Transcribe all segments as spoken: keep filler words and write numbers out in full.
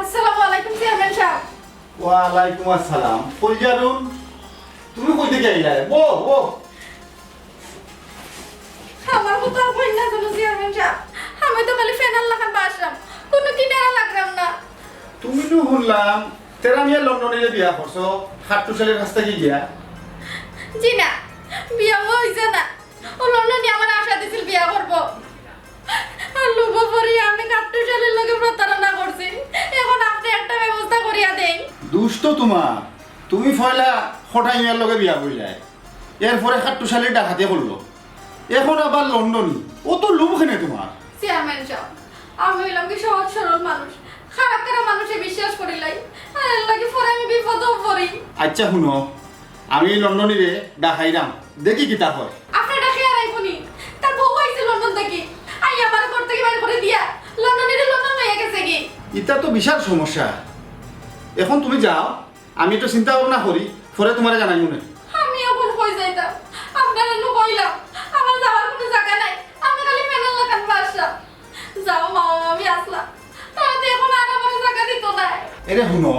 আসসালামু আলাইকুম চেয়ারম্যান সাহেব। ওয়ালাইকুম আসসালাম। কই যারুন? তুমি কই থাকি আইলায়? বও, বও। আমার কথা আর কইন না যেন চেয়ারম্যান সাহেব। আমি তো খালি ফেনার লাখান বাঁচলাম, কুনু কিনারা লাগলাম না। তুমি নু হুনলাম, তেরা মিয়া লন্ডনিরে বিয়া করছো, খাট্টুশালীর কাছ থাকি গিয়া। জি না, বিয়া অইছে না। ও লন্ডনি আমারে আশা দিছিল বিয়া করবো। আর লোভে পড়ি আমি খাট্টুশালীর লগে প্রতারণা করছি। এখন আপনে একটা ব্যবস্থা করিয়া দেইন। দুষ তো তুমার। তুমি পয়লা খটাই মিয়ার লগে বিয়া করিলায়, এরপরে খাট্টুশালীর ডাকাতি করলো, এখন আবার লন্ডনি। অত লোভ কেনে তুমার? চেয়ারম্যান সাব, আমি অইলাম কি সহজ সরল মানুষ, খারাপ খারাপ মানুষে বিশ্বাস করিলাই, আর এর লাগি পরে আমি বিপদেও পড়ি। আইচ্ছা হুনো, আমি লন্ডনিরে ডাকাইরাম, দেখি কিতা কয়। আপনে ডাকাইয়া আর আইবো নি? তার বউ আইছে লন্ডন থাকি, আইয়া আমারে ঘর থাকি বাইর করি দিয়া লন্ডনিরে লন্ডন লইয়া গেছেগি। ইতা তো বিশাল সমস্যা। এখন তুমি যাও, আমি একটু চিন্তা ভাবনা করি, পরে তুমারে জানাইমুনে। আমি এখন কই যাইতাম? আপনারে নু কইলাম, আমার যাওয়ার কুনু জাগা নাই, আমি খালি ফেনার লাখান বাঁচলাম। যাও মামা, আমি আছলাম। তারা তো এখন আর আমারে জাগা দিতো নায়। এরে হুনো,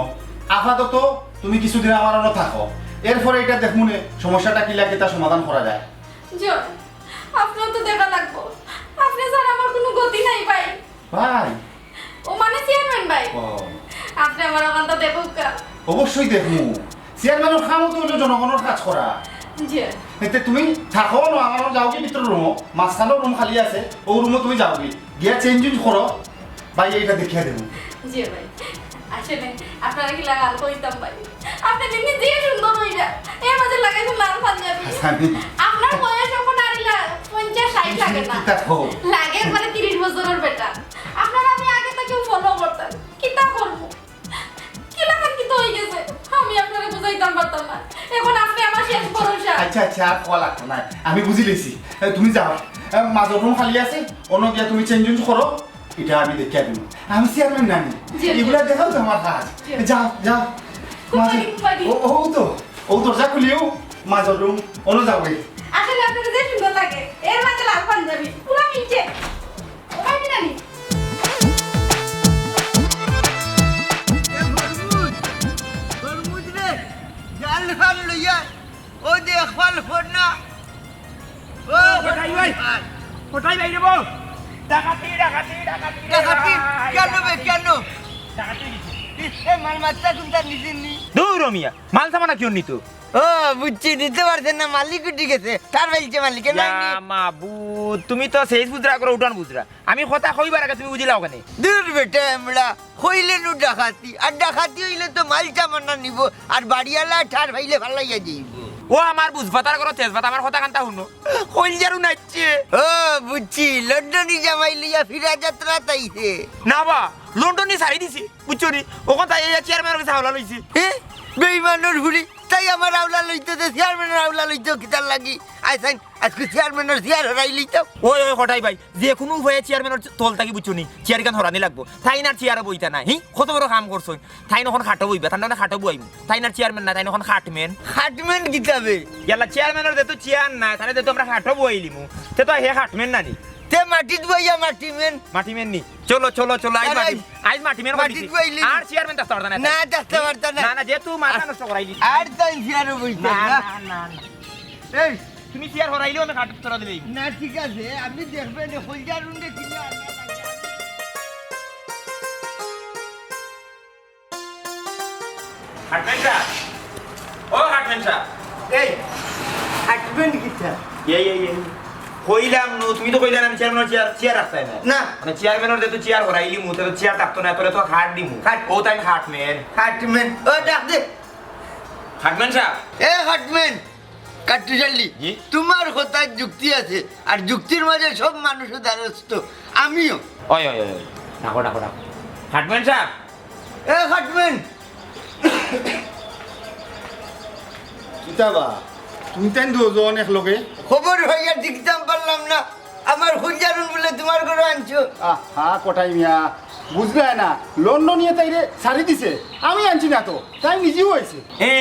আপাতত তুমি কিছুদিন আমার অনো থাকো, এরপরে ইটা দেখমুনে সমস্যাটা কিলা কিতা সমাধান করা যায়। জি, আপনেও তো দেখা লাগবো, আপনে ছাড়া আমার কুনু গতি নাই ভাই। ভাই? ও মানে চেয়ারম্যান ভাই। ও। আপনে আমার অখানটা দেখউক্কা। অবশ্যই দেখমু। চেয়ারম্যানর কামও তো অইলো জনগণর কাজ করা। জি। এতে তুমি থাকো না, আমার যাওগি ভিতর রুমো, মাঝখানো রুম খালি আছে, অউ রুমো তুমি যাওগি। গিয়া চেঞ্জ উঞ্জ করো, ভাই ইটা দেখিয়া দেবো। জি ভাই, আসলে আপনারে কিলা আর কইতাম ভাই, আপনে দিন দিন যে সুন্দর অইরা, এর মাঝে লাগাইছেন লাল পাঞ্জাবি। হাসানি। আপনার বয়স এখন আর ইলা পঞ্চাশ ষাইট লাগে না। কিতা কও? লাগে একবারে তিরিশ বছরর বেটা। আপনারে আমি আগে থাকি ফলো করতাম, কিতা করমু? কিলাখান কিতা অইগেছে? আমি আপনারে বুঝাইতাম পারতাম না। এখন আপনে আমার শেষ ভরসা। আইচ্ছা, আইচ্ছা, আর কওয়া লাগতো নায়, আমি বুঝিলিছি। এ, তুমি যাও, এ, মাঝর রুম খালি আছে, অনো গিয়া তুমি চেঞ্জ উঞ্জ করো, ইটা আমি দেখিয়া দিমু। আমি চেয়ারম্যান নানি, জি, জি। ইগুলা দেখাউ তো আমার কাজ। জি। যাও, যাও। খুব মাঝর-, বাড়ি, খুব বাড়ি। ও, অউ তো, অউ দরজা খুলিও, মাঝর রুম, অনো যাওগি। আসলে আপনারে যে সুন্দর লাগে, এর মাঝে লাল পাঞ্জাবি, পুরা মিটে। ও ভাই, কি জানি? এ তরমুজ, তরমুজ রে, জাল ফাল লইয়া, ও যে ফাল ফোর না। ও, কটাই ভাই? কটাই ভাই রে বউ? ডাকাতি, ডাকাতি, ডাকাতি, ডাকাতি? ভাই, কেন বে, ডাকাতি। কেন? ডাকাতি হইছে। এ, মাল মাত্তা কুনটা নিছেন নি? দূর ও মিয়া, মাল সামানা কিওর নিতো? ও, বুঝছি, নিতে পারছেন না, মালিক উঠি গেছে। ঠার ফাইলছে মালিকে, নাই নি? ইয়া মাবুদ, তুমি তো শেষ বুঝরা করো, উঠান বুঝরা। আমি কথা কইবার আগে তুমি বুঝিলাও কেনে? দূর বেটা, আমরা কইলে নু ডাকাতি, আর ডাকাতি অইলে তো মাল সামানা নিবো, আর বাড়িআলা ঠার ফাইলে ফালাইয়া যাইবো। ও আমার বুঝ পাতার করো তেজ পাতা, আমার কথা কানটা হুনো। কইলজারু নাচছে। ও, বুঝছি, লন্ডনি জামাই লইয়া ফিরা যাত্রাত আইছে। না বা, লন্ডনি ছাড়ি দিছি, বুঝছো নি? অখন তাই এই চেয়ারম্যানর গেছে হাওলা লইছি। এ, বেইমানর ফুড়ি, তাই আমার আওলা লইতো, যে চেয়ারম্যানর আওলা লইতো কিতার লাগি? আইছাইন, আইজকু চেয়ারম্যানর চেয়ার হরাই লইতাম। ওই, ওই, কটাই ভাই, যে কুনু উপায়ে চেয়ারম্যানর তল থাকি বুঝছো নি, চেয়ার ইখান হরানি লাগবো। তাইন আর চেয়ারো বইতা নায়, হি? কত বড় কাম করছইন। তাইন অখন খাটো বইবা, তানরে খাটো বওয়াইমু। তাইন আর চেয়ারম্যান নায়, তাইন অখন খাটম্যান। খাটম্যান কিতা বে? ইয়াল্লা, চেয়ারম্যানর যেহেতু চেয়ার নাই, তারে যেহেতু আমরা খাটো বওয়াইলিমু, তে তো হে খাটম্যান না নি? তে মাটিত বইয়া মাটিম্যান। মাটিম্যান নি? চলো, চলো, চলো, আইজ আরে, মাটি, আইজ মাটিম্যান মাটিত বইলিছি। বইলি। আর চেয়ারম্যান থাকতে পারতা না। না, থাকতে পারতা না। না, না, যেহেতু মাথা আর নষ্ট করাইলি। আর তাই চেয়ারো বইতে না, না। না, না, না। এই, তুমি চেয়ার হরাইলেও আমি খাট তোরা দিলেই। না, ঠিক আছে, আপনি দেখবেন, কলজার রুন্ডে কিনে আনবেন। খাটম্যান সাব, ও খাটম্যান সাব। এই, খাটম্যান কিতা? এই, এই, এই। কইলাম নু, তুমি তো কইলা না, আমি চেয়ারম্যানর চেয়ার, চেয়ার রাখতায় না। না। মানে চেয়ারম্যানর যেহেতু চেয়ার হরাইলিমু, তে তো চেয়ার থাকতো না, তোরে তো খাট দিমু। খাট। ও তাই খাটম্যান। খাটম্যান। ও, ডাক দে। খাটম্যান সাব। এ খাটম্যান, কাট্টুশালী, জি? তোমার কথার যুক্তি আছে, আর যুক্তির মাঝে সব মানুষও দ্বারস্থ, আমিও। ওই, ওই, ওই, ওই। ডাকো, ডাকো, ডাকো। খাটম্যান সাব। এ খাটম্যান। কিতা বা? তুমি তাইন দুজন একলগে? খবর হইয়া দেখতাম পারলাম না। আমার কলজারুন বলে তোমার ঘরে আনছো। আহা, কটাই মিয়া, বুঝলায় না? লন্ডনিয়ে তাইরে ছাড়ি দিছে, আমি আনছি না তো, তাই নিজেও আইছে। এ,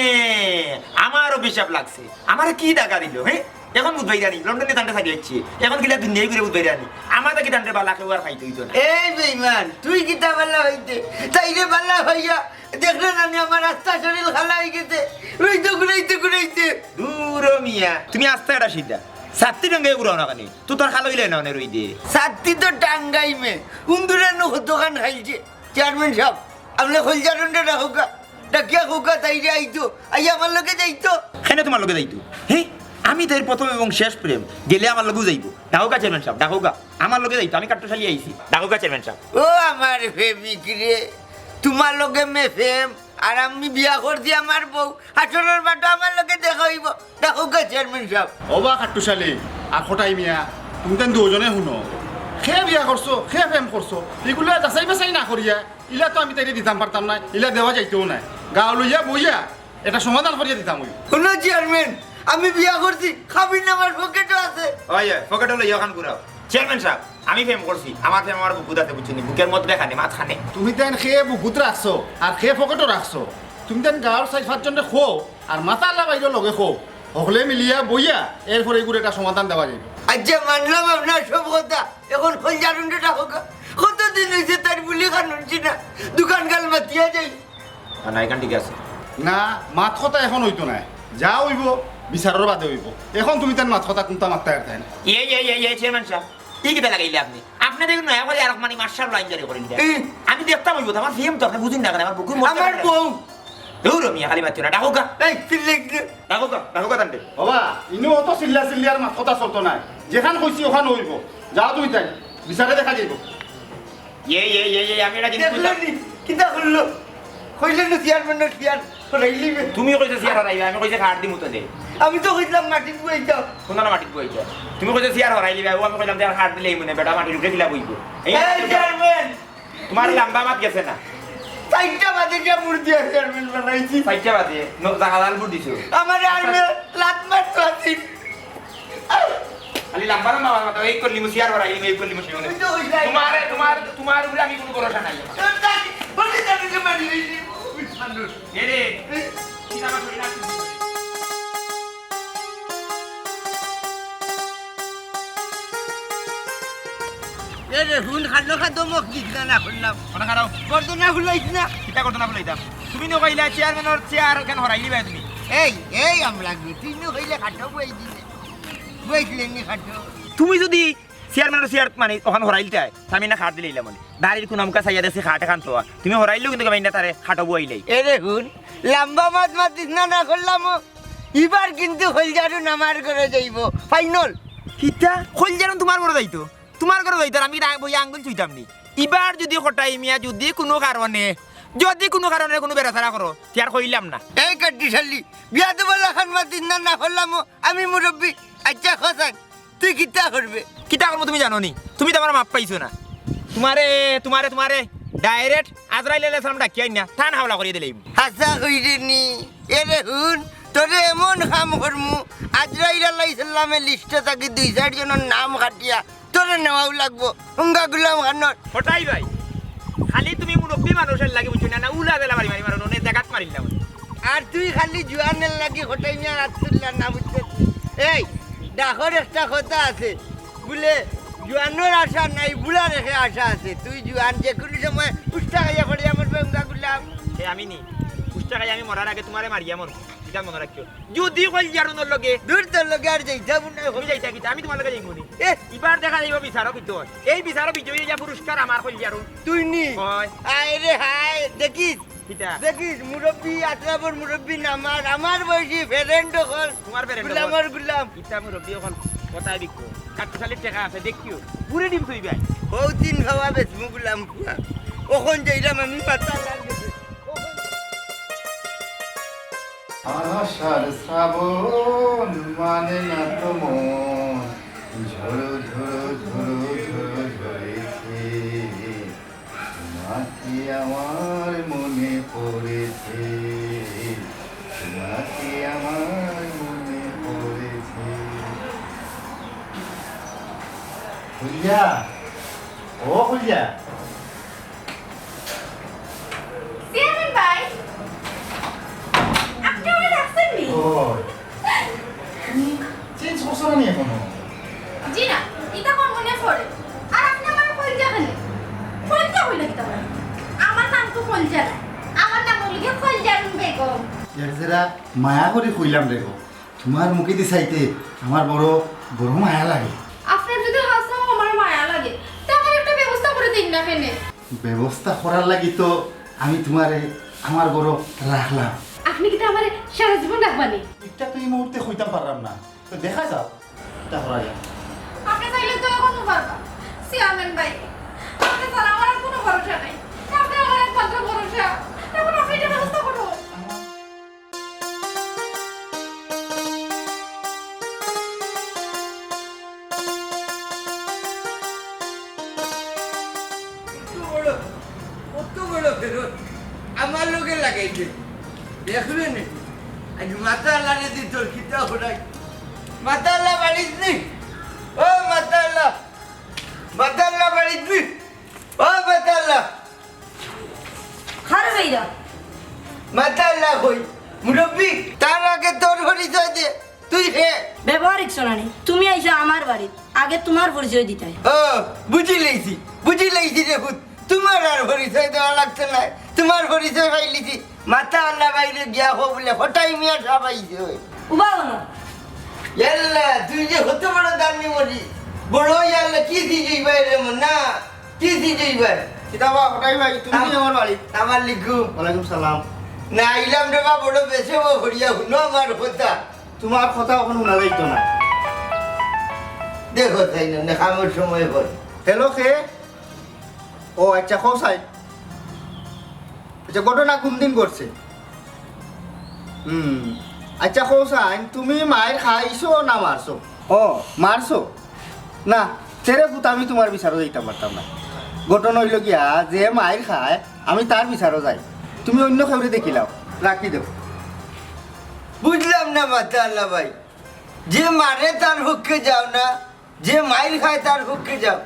আমার অভিশাপ লাগছে, আমারে কি দাগা দিল, হে? এখন বুঝবায় জানি, লন্ডনে তানরে ছাড়ি আইছে, এখন কিলা দুনিয়াই ঘুরে বুঝবায় জানি, আমারে কি তানরে বালা কেউ আর খাইতে হইতো না। এই বেইমান, তুই কিতা বালা হইতে, তাইরে বালা হইয়া দেখলে না নি আমার আস্তা শরীর খালা হয়ে গেছে, রইতে ঘুরাইতে ঘুরাইতে। দূর মিয়া, তুমি আস্তা এটা সিধা, ছাত্তি ভেঙে ঘুরাও না কেনে? তুই তোর খালো ইলে না অনে রই দে। ছাত্তি তো টাঙ্গাই মে, উন্দুরে নু কতখান খাইছে। চেয়ারম্যান সাব, আপনি কলজারুনরে ডাকউক্কা, ডাকিয়া কউক্কা তাইরে আইতো, আইয়া আমার লগে যাইতো। কেনে তোমার লগে যাইতো? হে, আমি তাইর প্রথম এবং শেষ প্রেম, গেলে আমার লগেউ যাইবো। ডাকউক্কা চেয়ারম্যান সাব, ডাকউক্কা, আমার লগে যাইতো, আমি কাট্টুশালী আইছি। ডাকউক্কা চেয়ারম্যান সাব। ও আমার প্রেমিক রে, তোমার লগে মে প্রেম, আর আমি বিয়া করছি আমার বউ, হাসরর মাঠো আমার লগে দেখা হইব। ডাকউক্কা চেয়ারম্যান সাব। ও বা কাট্টুশালী, আর কটাই মিয়া, তুমি তাইন দুজনে হুনো। কে বিয়া করছো, কে প্রেম করছো, এগুলা যাচাই বাছাই না করিয়া, ইলা তো আমি তাইরে দিতাম পারতাম না, ইলা দেওয়া যাইতোও না। গাঁও লইয়া বইয়া এটা সমাধান করিয়া দিতাম অই। হুনো চেয়ারম্যান, আমি বিয়া করছি, কাবিন নামার পকেটো আছে। ওই, ওই, পকেটো লইয়া অখান ঘুরাও। চেয়ারম্যান সাব, আমি প্রেম করছি, আমার প্রেম আমার বুকুত আছে, বুঝছো নি? বুকের মধ্যে খানে, মাত খানে। তুমি তাইন কে বুকুত রাখছো, আর কে পকেটো রাখছো? তুমি তাইন গাঁওর চাইর পাঁচজনরে কও, আর মাতার লাগাইলে লগে কও। হকলে মিলিয়া বইয়া, এরপরে এগুর একটা সমাধান দেওয়া যাইব। আচ্ছা, মানলাম আপনার সব কথা, এখন কলজারুনরে ডাকউক্কা। কতদিন হইছে তার বুলি খান হুনছি না, দুখান গাল মাতিয়া যাই। না, না, এখান ঠিক আছে। না, মাত কথা এখন হইতো নায়, যা হইব বিচারর বাদে হইব। এখন তুমি তার মাত কথা কুনতা মাততায় পারতায় না। এই, এই, এই, এই, চেয়ারম্যান সাব, ই কিতা লাগাইলে আপনি? আপনি দেখুন নয়া করি আর মানে মার্শাল লাইন জারি করেন। এই। আমি দেখতাম হইব তো, আমার প্রেম তো আপনি বুঝুন না কেনে, আমার বুকুর মধ্যে আমার বউ। দূর মিয়া, খালি মাতিও না, ডাকউক্কা। এই, চিল্লাই দিলে। ডাকউক্কা, ডাকউক্কা তানরে। বাবা, ইনো অত চিল্লা চিল্লি আর মাত কথা চলতো নায়। যেখান কইছি ওখান হইব। যাও তুমি তাই, বিচারে দেখা যাইব। এই, এই, এই, এই, আমি একটা জিনিস দেখলে বুঝলাম। নি? কিতা করলো? কইলে না চেয়ারম্যানর চেয়ার হরাইলিবে। তুমি কইছো চেয়ার হরাইবে, আমি কইছি খাট দিমু তো দে। আমি তো কইছিলাম মাটিত বইতাম। কোন না মাটিত বইতাম? তুমি কইছো চেয়ার হরাইলিবে, ও আমি কইলাম চেয়ার খাট দিলে এই মনে বেটা মাটির উপরে কিলা বইব। এই এই চেয়ারম্যান! তোমার লম্বা মাত গেছে না? চাইরটা বাজে গিয়া মুড় দিয়া চেয়ারম্যান বানাইছি। চাইরটা বাজে? ন-, জাগা জাল বুট দিছো। আমার আর্মে লাত মারতো আছিল। খালি লম্বা লম্বা মাত মাতো, এই করলি মুসিয়ার বাড়াই, এই করলি মুসিয়ার। তুই তো ওই যাই। তোমার, তোমার, তোমার উপরে আমি কোনো ভরসা নাই। তোর দাদি, বলি দাদি যে মারি দিলি, মানুষ। এ রে, কি জামা শরীর আছে? এ রে, হুন, খালো খা, দমক দিস না, না করলাম। মনে খারাপ। গর্দনা ফুলাইস না। কিতা গর্দনা ফুলাইতাম? তুমি নু কইলা চেয়ারম্যানর চেয়ার কেন হরাইলিবায় তুমি? এই, এই আমলা গো, তুই নু কইলে খাটো বই দিলে। বইছিলে নি খাটো? তুমি যদি চেয়ারম্যানর চেয়ার মানে ওখান হরাইলতায়, আমি না খাট দিলাইলাম মানে। দাড়ির কোন আমকা চাইয়া দেখছি খাট এখান তো। তুমি হরাইলেও কিন্তু আমি না তারে খাটো বইলাই। এ রে হুন, লম্বা মাত মাতিস না, না করলাম ও। ইবার কিন্তু খলজারুন আমার ঘরে যাইব, ফাইনাল। কিতা? খলজারুন তোমার ঘরে যাইতো? তোমার ঘরে যাইতো, আর আমি রা-, বইয়া আঙ্গুল ছুইতাম নি। ইবার যদি কটাই মিয়া, যদি কোনো কারণে, যদি কোনো কারণে কোনো বেড়াছাড়া করো, তে আর কইলাম না। এই কাট্টুশালী, বিয়া তো বলা খান মাতিস না, না করলাম ও, আমি মুরব্বি। আচ্ছা, খোঁজ আন। তুই কিতা করবে? কিতা করবো তুমি জানো নি? তুমি তো আমার মাপ পাইছো না। তোমারে, তোমারে, তোমারে direct আজরাইল আলাইহিস সালাম ডাকিয়া আইনা, টান হাওলা করিয়া দিলাইমু। হাছা কইরে নি? এ রে হুন, তোরে এমন কাম করমু, আজরাইল আলাইহিস সালামে লিস্টো থাকি দুই চাইর জনর নাম কাটিয়া তোরে নেওয়াও লাগবো। হুঙ্গা গুলাম খানর। কটাই ভাই, খালি তুমি মুরব্বি মানুষর লাগি বুঝছো না, না উলা বেলা মারি মারি মারো, নে জাগাত মারিলাম। আর তুই খালি জুয়ানর লাগি কটাই মিয়া রাত তুললা না, বুঝছস? এই, ডাকর একটা কথা আছে, বুলে, জুয়ানর আশা নাই, বুড়ার একে আশা আছে। তুই জুয়ান, যে কুনু সময় উষ্টা খাইয়া পড়িয়া মরবে, হুঙ্গা গুলাম। এ আমি নি, উষ্টা খাইয়া আমি মরার আগে তুমারে মারিয়া মরমু, ইটা মনো রাখিও। যুদি কইলজারুনর লগে। দূর তোর লগে আর যাইতাম না। তুমি যাইতা কিতা? আমি তুমার লগে যাইমু নি। এ। ইবার দেখা যাইবো বিচারো কিতা অয়। এই বিচারো বিজয়ী অইয়া পুরস্কার আমার কইলজারুন। তুই নি? অয়। আয় রে হায়, দেখিস। কিতা? দেখিস, মুরব্বি, আতরাফর মুরব্বি নামার, আমার বয়সী friend অকল। তুমার friend অকল। গুলামর গুলাম। কিতা মুরব্বি অকল? কথায় বিকু। কাট্টুশালির টেকা আছে, দেখিও। পুরে ডিম থইবায়। হউ তিন খাওয়া বেচমু গুলাম কুয়া। অখন যাইরাম আমি পাতা লাল গেছে। আষাঢ় শ্রাবণ মানে না তো মন, ঝড়ো ঝড়ো ঝড়ো ঝড়ো ঝরেছে, তোমাকে আমার মনে পড়েছে, তোমাকে আমার মনে পড়েছে। ফুলিয়া, ও ফুলিয়া। চেয়ারম্যান ভাই, আপনি আমারে ডাকছেন নি? ও, তুমি চেঞ্জ করছো না নি এখনো? জি না, ইটা কোন মনে পড়ে? আর আপনি আমার কইলজা কেনে? কইলজা কইলে কিতা অয়? আমার নাম তো কইলজা না, আমার নাম অইলো গিয়া কইলজারুন বেগম। এক জেরা মায়া করি কইলাম রে গো, তুমার মুখেদি চাইতে আমার বড়, বড় মায়া লাগে। আপনার যদি হাছাউ আমার মায়া লাগে, তে আমার একটা ব্যবস্থা করি দিন না কেনে? ব্যবস্থা করার লাগি তো আমি তুমারে আমার ঘরো রাখলাম। আপনি কিতা আমারে সারা জীবন রাখবা নি? ইটা তো এই মুহূর্তে কইতাম পারলাম না, তো দেখা যাক, ইটা করা যায়। আপনি চাইলে তো এখনো পারবা। চেয়ারম্যান ভাই, আপনি ছাড়া আমার আর কোনো ভরসা নাই। আপনি আমার একমাত্র ভরসা। এখন আপনি ইটা ব্যবস্থা করুন। কত বড়, কত বড় ফেরত আমার লগে লাগাইছে। দেখলে নি? আজ মাথা আল্লাহ রে দি তোর কিতা হলাই। মাথা আল্লাহ বাড়িত নি? ও মাথা আল্লাহ, মাথা আল্লাহ বাড়িত নি? ও মাথা আল্লাহ। খারে বেইরা। মাথা আল্লাহ কই? মুরব্বি, তার আগে তোর পরিচয় দে। তুই কে? ব্যবহারিক শুনানি। তুমি আইছো আমার বাড়িত, আগে তুমার পরিচয় দিতায়। ও, বুঝি লইছি, বুঝি লইছি রে পুত। তুমার আর পরিচয় দেওয়া লাগতো নায়, তুমার পরিচয় পাইলিছি। মাথা আল্লাহ বাইরে গিয়া কও বুলে, কটাই মিয়া সাব আইছে। উবা অনো। ইয়াল্লা, তুই যে কত বড় দামি মরি। বড় ইয়াল্লা, কি দিছি ভাই রে মন না? কি দিছি ভাই? কিতা বা, কটাই ভাই, তুমি নি আমার বাড়ি? আমার লিখু। ওয়ালাইকুম সালাম। না, আইলাম রে বা, বড় বেশে ও ভরিয়া হুনো আমার কথা। তুমার কথা অখন হুনা যাইতো না। দেখো তাই না, না কামর সময় বল। হ্যালো, কে? ও আচ্ছা, কও চাই। আচ্ছা, ঘটনা কুন দিন ঘটছে? হুম, আচ্ছা, কও চাই, তুমি মাইর খাইছো না মারছো? ও, মারছো? না, তে রে পুত, আমি তুমার বিচারো যাইতাম পারতাম না। ঘটনা অইলো গিয়া, যে মাইর খায়, আমি তার বিচারো যাই। তুমি অইন্য কেউরে দেখিলাও, রাখি দেও। বুঝলাম না মাথা আল্লাহ ভাই, যে মারে তার পক্ষে যাও না, যে মাইর খায় তার পক্ষে যাও।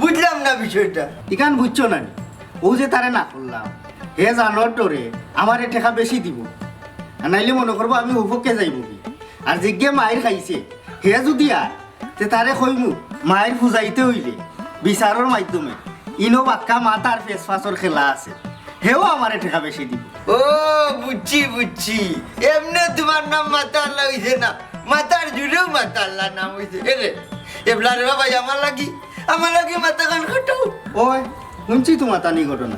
বুঝলাম না বিষয়টা। ইখান বুঝছো না নি? অউ যে তারে না করলাম, হে জানর ডরে আমারে টেকা বেশি দিবো, আর নাইলে মনো করবো আমি অউ পক্ষে যাইমুগি। আর যেগিয়ে মাইর খাইছে, হে যুদি আয়, তে তারে কইমু, মাইর ফুজাইতে অইলে বিচারর মাধ্যমে। ইনো বাক্কা মাত আর ফেসফাসর খেলা আছে, হেও আমারে টেকা বেশি দিবো। ও, বুঝছি, বুঝছি। এমনে তুমার নাম মাথা আল্লাহ অইছে না, মাথার জুড়েও মাথা আল্লাহ নাম অইছে। এ রে, এবলা রে বাবা, আমার লাগি, আমার লাগি মাথা খান খাটাও। ওই, হুনছি তুমার তানি ঘটনা।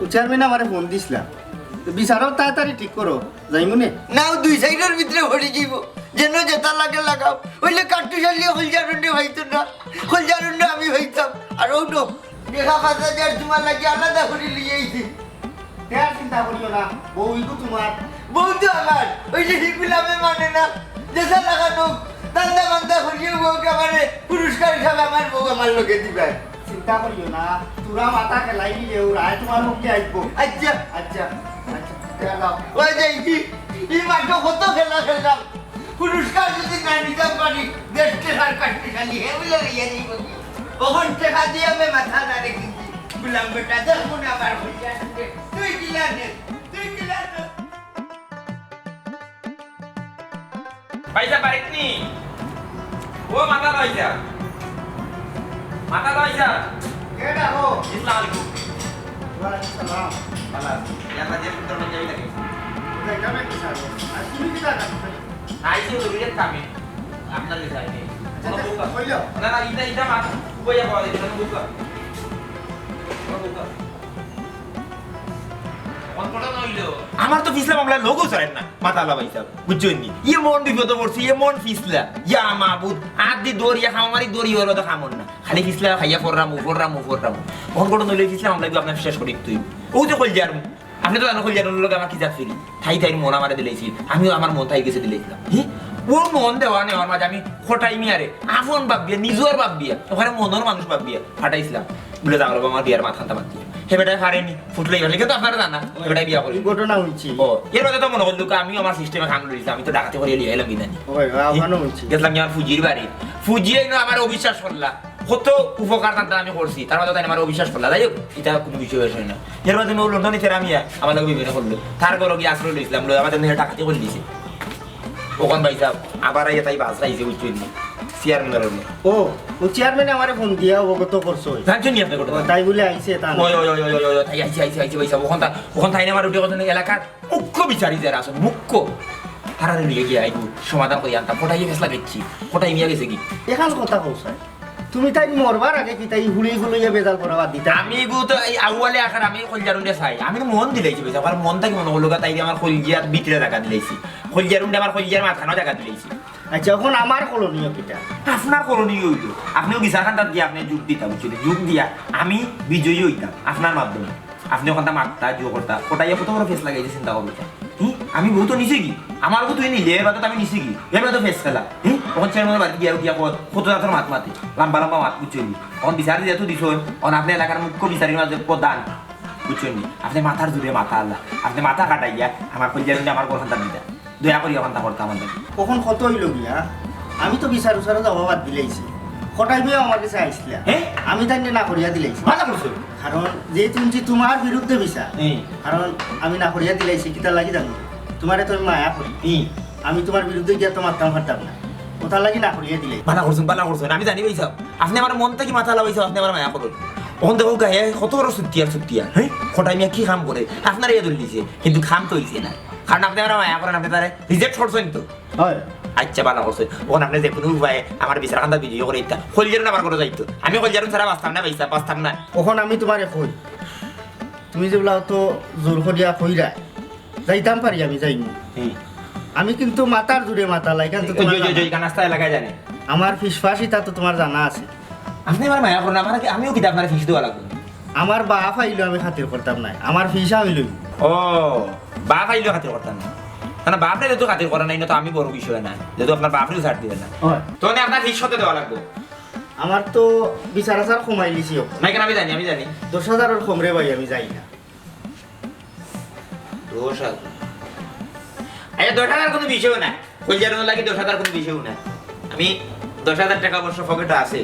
ও চেয়ারম্যান আমারে ফোন দিছলা। তো বিচারও তাড়াতাড়ি ঠিক করো, যাইমু নে। না, ও দুই সাইডর ভিতরে ভরি যাইব। যেন যেটা লাগে লাগাও। অইলে কাট্টু শালিয়ে খলজার উন্ডে ভাইতো না। খলজার উন্ডে আমি ভাইতাম। আর ও নো, দেখা পাঁচ হাজার তুমার লাগি আলাদা করি লিয়ে আইছি। তে আর চিন্তা করিও না, বউ ইগু তুমার। বউ তো আমার, অইলে হিগুলামে মানে না। যেটা লাগানো, দান্দা বান্দা করিয়ে বউকে আমারে পুরস্কার হিসাবে আমার বউ আমার লগে দিবায়। চিন্তা করিও না, তোরা মাথা খেলাই দিলে ওরা তুমার মুখে আইব। আচ্ছা। আচ্ছা, আচ্ছা, তে যাও। ওই যাই কি? এই মাঠে কত খেলা খেললাম, পুরস্কার যদি না নিতাম পারি, দেশ টেকার কাটতে খালি হে বলে লইয়া যাইব কি? অখন টেকা দিয়া আমি মাথা না রেখেছি, গুলাম বেটা, দেখ মনে আমার হইয়া আছে। তুই কিলা নে, তুই কিলা নে। ভাইসাব, বাড়িত নি? ও মাতা ভাইসাব, মাতা ভাইসাব। কে ডাকো? আসসালামু আলাইকুম। ওয়ালাইকুম সালাম। ভালা আছি। ইয়ার মাঝে সুন্দর পাঞ্জাবি লাগে। কোথায় যাবে কি স্যার? আর তুমি কি জানো? আইসি জরুরিয়াত কামে। আপনার কাছে আইনি। আচ্ছা, আচ্ছা, বউকা। কই যাও? না, না, ইটা, ইটা মাত, উবাইয়া পাওয়া যায়, ইটা বউকা। বউকা। অন কটা নইলো? আমার তো ফিছলা মামলার লোকও ছাড়েন না, মাতালা ভাইসাব, বুঝছইন নি? এমন বিপদো পড়ছি, এমন ফিছলা, ইয়া মাবুদ, আত দি দৌড়িয়া খামারি দৌড়ি ওর মতো খামর না, খালি ফিছলা খাইয়া ফররাম, ফররাম, ফররাম। অন কটা নইলো ফিছলা মামলা আপনার শেষ করি তুই। ও যে কইল যার আপনে তো জানো কইল যার লগে আমার কি জাত ফিরি। তাই তাইর মন আমারে দিলাইছিল, আমিও আমার মন তাই গেছে দিলাইছিলাম। হি? ওর মন দেওয়া নেওয়ার মাঝে আমি কটাই মিয়ারে আপন ভাবিয়া, নিজর ভাবিয়া, ওখানে মনর মানুষ ভাবিয়া ফাটাইছিলাম। বলে, "যাও রে বাবা, আমার বিয়ার মাত খান্তা মাত দিয়া।" হে বেটায় পারেনি, ফুটলে এবার লেগে তো আপনারা জানা, হে বেটায় বিয়া করি। এই ঘটনা শুনছি। ও, এর মধ্যে তো মনে করলো কি, আমিও আমার সিস্টেমে কাম লইছি, আমি তো ডাকাতি করে লিয়ে এলাম বিদানি। ওই, ওই, আমারও শুনছি। গেছিলাম কি আমার ফুজির বাড়ি, ফুজি এনে আমার অবিশ্বাস করলা। কত উপকার তার আমি করছি, তার মাঝে তাই আমার অবিশ্বাস করলা। যাই হোক, এটা কোনো বিষয় বিষয় না। এর মাঝে ও লন্ডনে ফেরা মিয়া আমার লগে বিভিন্ন করলো, তার ঘরো গিয়ে আশ্রয় লইছিলাম, লই আমার জন্য ডাকাতি করে দিছে। ওখান ভাইসাব, আবার আইয়া তাই বাস আইছে, বুঝছইন নি? চেয়ারম্যানের অন্য। ও, ও চেয়ারম্যানে আমারে ফোন দিয়া অবগত করছে। জানছেন নি আপনি ঘটনা? ও, তাই বলে আইছে, তা না? ওই, ওই, ওই, ওই, ওই, ওই, তাই আইছে, আইছে, আইছে, ভাইসাব। ওখান তা-, ওখান তাই না আমার উঠে কথা এলাকার মুখ্য বিচারি যারা আছেন, মুখ্য, তারারে নিয়ে গিয়ে আইবো, সমাধান করে আনতাম। কটাই গেছলা দেখছি, কটাই মিয়া গেছে কি? এখান কথা কও স্যার, তুমি তাই মরবার আগে কি তাই হুড়ি গুলো ইয়ে বেজাল করা বাদ দিতা? আমি গো তো এই আউয়ালে আখার আমি কলজার উন্ডে চাই, আমি তো মন দিলাইছি, বুঝছো? আমার মন থাকি মনে করলো গা, তাই আমার কলজার ভিতরে জায়গা দিলাইছি, কলজার উন্ডে আমার কলজার মাঝখানো জায়গা দিলাইছি। আচ্ছা, এখন আমার করণীয় কিতা? আপনার করণীয় হইলো, আপনিও বিচার খান্তাত গিয়া আপনি যোগ দিতা, বুঝছেন? যোগ দিয়া আমি বিজয়ী হইতাম আপনার মাধ্যমে। আপনি ওখানটা মারতা, জো করতা, কটাইয়া কত বড় ফেস লাগাইছে চিন্তা করো তো। হুম? আমি বউ তো নিছি কি? আমার বউ তুই নিলে, এবার তো আমি নিছি কি? এবার তো ফেস খেলা। হুম? তখন চেয়ারম্যানের বাড়িতে গিয়া, গিয়া কত, কত জাতর মাত মাতে। লম্বা লম্বা মাত, বুঝছেন নি? তখন বিচার দিয়ে তো দিছইন, তখন আপনি এলাকার মুখ্য বিচারীর মাঝে প্রধান, বুঝছেন নি? আপনি মাথার জুড়ে মাথা আল্লাহ। আপনি মাথা কাটাইয়া আমার কলজার মধ্যে আমার গোলখানটা দিতা। দয়া করি ওখানটা করতা আমার লাগি। কখন কত হইল গিয়া? আমি তো বিচার উচারও যাওয়া বাদ দিলাইছি। কটাই মিয়া আমার কাছে আইসলা। হ্যাঁ? আমি তাই না করিয়া দিলাইছি। ভালা করছো। কারণ যেহেতু শুনছি তোমার বিরুদ্ধে বিচার, হুম। কারণ আমি না করিয়া দিলাইছি, কিতার লাগি জানো? তোমারে তো আমি মায়া করি। হুম। আমি তোমার বিরুদ্ধে গিয়া তো মারতাম পারতাম না, ওটার লাগি না করিয়া দিলাই। ভালা করছইন, ভালা করছইন। আমি জানি ভাইসাব, আপনি আমার মন থাকি মাথা লাগাইছেন, আপনি আমার মায়া করইন। অখন দেখো গায়ে কত বড় সুতিয়া সুতিয়া, হ্যাঁ? কটাই মিয়া কি কাম করে? আপনারে ইয়া ধরে দিছে, কিন্তু কাম তো হইছে না। কারণ আপনি আমার মায়া করেন, আপনি তারে রিজেক্ট করছইন তো। হয়। আচ্ছা, ভালা করছইন। অখন আপনি যে কোনো উপায়ে আমার বিচার খান্তা বিজয়ী করে দিতা। কলজারুন আমার ঘরো যাইতো। আমি কলজারুন ছাড়া বাঁচতাম না, ভাইসাব, বাঁচতাম না। অখন আমি তোমারে কই, তুমি যেগুলা তো জোর করিয়া কইরা, যাইতাম পারি আমি যাইমু। হুম। আমি কিন্তু মাথার জুড়ে মাথা লাই, কিন্তু ওই তোমার যে, যে, জানা। যে, কানাস্তা এলাকায় জানে। আমার ফিস ফাস ইতা তো তোমার জানা আছে। আপনি আমার মায়া করেন, আমার কি, আমিও কিতা আপনার ফিস দেওয়া লাগবো? আমার বাপ আইলেও আমি খাতির করতাম না, আমার ফিস আমি লইমু। ও, বাপ আইলেও খাতির করতাম না। না, না, বাপরে যেহেতু খাতির করেন না, ইনো তো আমি বড় বিষয় না, যেহেতু আপনার বাপরেও ছাড় দিবেন না। হয়। তো মানে আপনার ফিস কত দেওয়া লাগবো? আমার তো বিচার আচার কমাই লিছি। না, কেন আমি জানি, আমি জানি। দশ হাজারর কমরে ভাই আমি যাই না। দশ হাজার। আচ্ছা, দশ হাজার কোনো বিষয় না। কলজারুন লাগি দশ হাজার কোনো বিষয় না। আমি দশ হাজার টাকা অবশ্য পকেটে আছে।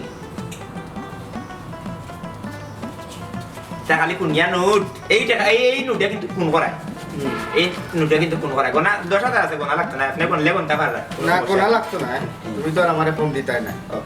তা খালি কুনিয়া নোট। এই টাকা, এই, এই নোটে কিন্তু খুন করায়। হুম। এই নোটে কিন্তু খুন করায়। গোনা দশ হাজার আছে, গোনা লাগতো না। আপনি গুনলে গুনতা পাররা। না, গোনা লাগতো না। তুমি তো আর আমারে কম দিতায় না। ও।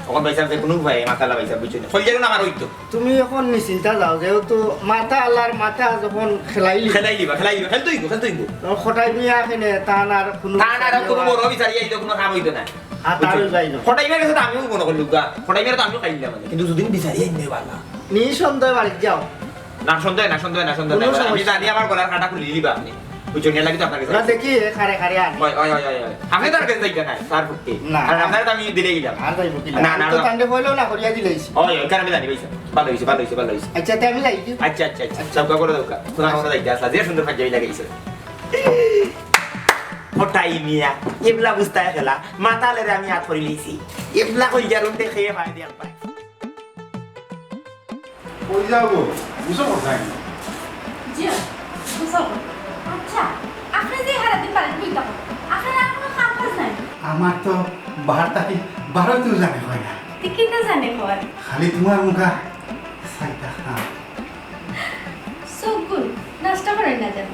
অখন ভাইসাব যে কোনো উপায়ে মাতালা ভাইসাব, বুঝছো নি? কলজারুন আমার হইতো। তুমি অখন নিশ্চিন্তা যাও, যেহেতু মাথা আল্লাহর মাথা যখন খেলাইলি। খেলাই দিবা, খেলাই দিবা, খেলতে হইব, খেলতে হইব। তখন কটাই মিয়া এখানে তান আর কোনো তান আর কোনো বড় বিচারি আইলে কোনো কাম হইতো না। আর তার বুঝছো? ওই ভাই না। কটাই মিয়ার কাছে তো আমিও মনে করলি গা, কটাই মিয়ার তো আমিও খাইলাম, কিন্তু দুদিন বিচারি আইলে বালা। নিঃসন্দেহে বাড়ি যাও। না, সন্দেহ না, সন্দেহ না, সন্দেহ না। কোনো সমস্যা আমি জানি আমার গলার কাটা খুলে দিবা আপনি। ওই জন্য লাগি তো আপনার কাছে না, আইছি। দেখি, এ, খারে, খারে আনি। ওই, ওই, ওই, ওই, ওই। আপনি তার কাছে যাইতে নাই, তার পক্ষে। না। কারণ আপনারা তো আমি দিলে গেলাম। আর যাইব কি না, না, না, তো না। তান্ডে কইলেও না করিয়া দিলাইছি। ওই, ওই, কারণ আমি জানি, ভাই সাহেব। ভালো হইছে, ভালো হইছে, ভালো হইছে। আচ্ছা, তে আমি যাই কি? আচ্ছা, আচ্ছা, আচ্ছা। আচ্ছা। দৌকা করো, দৌকা। শোনা, শোনা, যাইতে আসলা, যে সুন্দর খাইয়া লাগা গেছে। ফটাই মিয়া, এবলা বুঝতায় খেলা, মাতালেরে আমি হাত করি লইছি। এবলা কইল যার উঠে খেয়ে পায় দিয়ে একবার। কই যাবো? গোসল করতে হয় না। জি, গোসল করতে। আচ্ছা, সারাদিন বাড়িত বই থাকো। আপনার আর কোনো কাম কাজ নাই? আমার তো বারো থাকি বারোতেও জানে হয় না। তে কিতা জানে হয়? খালি তোমার মুখা চাইতা খাম। চোখ গুল নষ্ট করেন না যেন।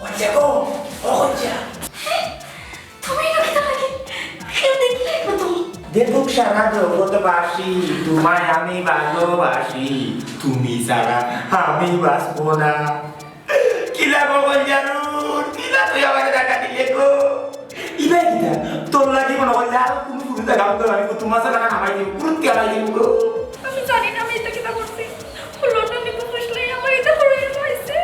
ওই দেখো, ও কইছা। তুমি ইনো কিতা লাগি? কেউ দেখলে না তো? দেখুক সারা জগৎবাসী, তোমায় আমি ভালোবাসি, তুমি ছাড়া আমি বাঁচবো না। কিলা গো কইলারু, কিলা তুই আমারে ধাক্কা দিলে গো? ইবা কিতা? তোর লাগি মনে করলে আর কোনো ফুল দেখা মুখে আমি তোমার সাথে হামাই দিব, কুরুত কে হামাই দিব গো? আমি জানি না আমি এটা কিতা করছি। লন্ডনে তো বসলে আমার এটা করে হয়েছে।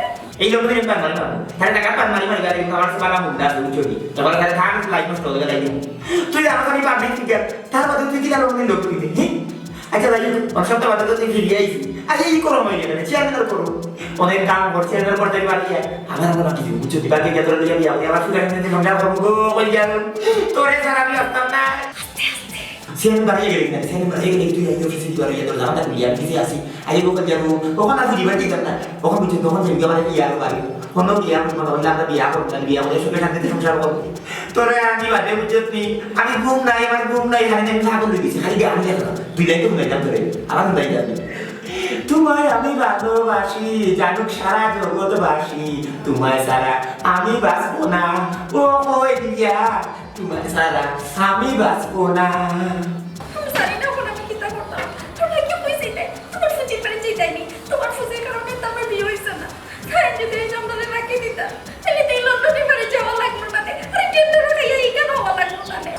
এই লোক নিয়ে পান মারি মারবো। তাহলে টাকা পান মারি মারি গাড়ি কিন্তু আমার সে বালা মুন্ডা আছে, বুঝছো নি? তখন তাহলে থাক, লাইফ নষ্ট হয়ে গেল। তুই আমার সাথে পাবলিক ফিগার, তার বাদে তুই কিলা লোক নিয়ে লোক নিতে, হ্যাঁ? আচ্ছা, যাই হোক, অনেক সপ্তাহ বাদে তো তুই ফিরে আইছি। আচ্ছা, এই করো আমার এখানে, চেয়ারম্যানের করো। অনেক কাম কর, চেয়ারম্যান করতে পারি আর। আমার আমার বাকি জীবন, বুঝছো? দিবার কে তোরা লিয়া বিয়া, আমার সুখে আমি সংসার করবো গো, কই যাবো? তোরে ছাড়া আমি আসতাম না। চেয়ারম্যান বাড়িয়ে গেলি না, চেয়ারম্যান বাড়িয়ে গেলি, তুই এই অফিসে দিবার ইয়া তোর জামাতা বিয়া, আমি কিসে আসি? আরে গো, কই যাবো? ওখানে আসি দিবার দিতাম না। ওখানে বুঝছো, তখন যে বিয়া মানে কি আর বাড়ি? কোনো বিয়া, কোনো কথা বললে আমরা বিয়া করবো না, বিয়া করে সুখে শান্তিতে সংসার করবো। তোরে আমি বাদে বুঝছো তুই, আমি ঘুম নাই, আমার ঘুম নাই, খালি আমি ছাগল হয়ে গেছি, খালি গান গেল। দুই লাইন তো ঘুমাইতাম তোরে, আবার ঘুমাই যাবি। তোমায় আমি ভালোবাসি, জানুক সারা জগৎবাসী, তোমায় ছাড়া আমি বাঁচবো না। ও কই দিয়া, তোমায় ছাড়া আমি বাঁচবো না। আমি জানি না এখন আমি কিতা করতাম। তোমরা কি কইছে এটা? তোমার ফুজির বাড়ি যাইতাইনি। তোমার ফুজির কারণে তো আমার বিয়া হইছে না। তাই যদি এই জঙ্গলে রাখি দিতা, তাহলে তো এই লন্ডনে বাড়ি যাওয়া লাগলো না রে। আরে, কেন রাখাইয়া এই কেন হওয়া লাগলো না রে?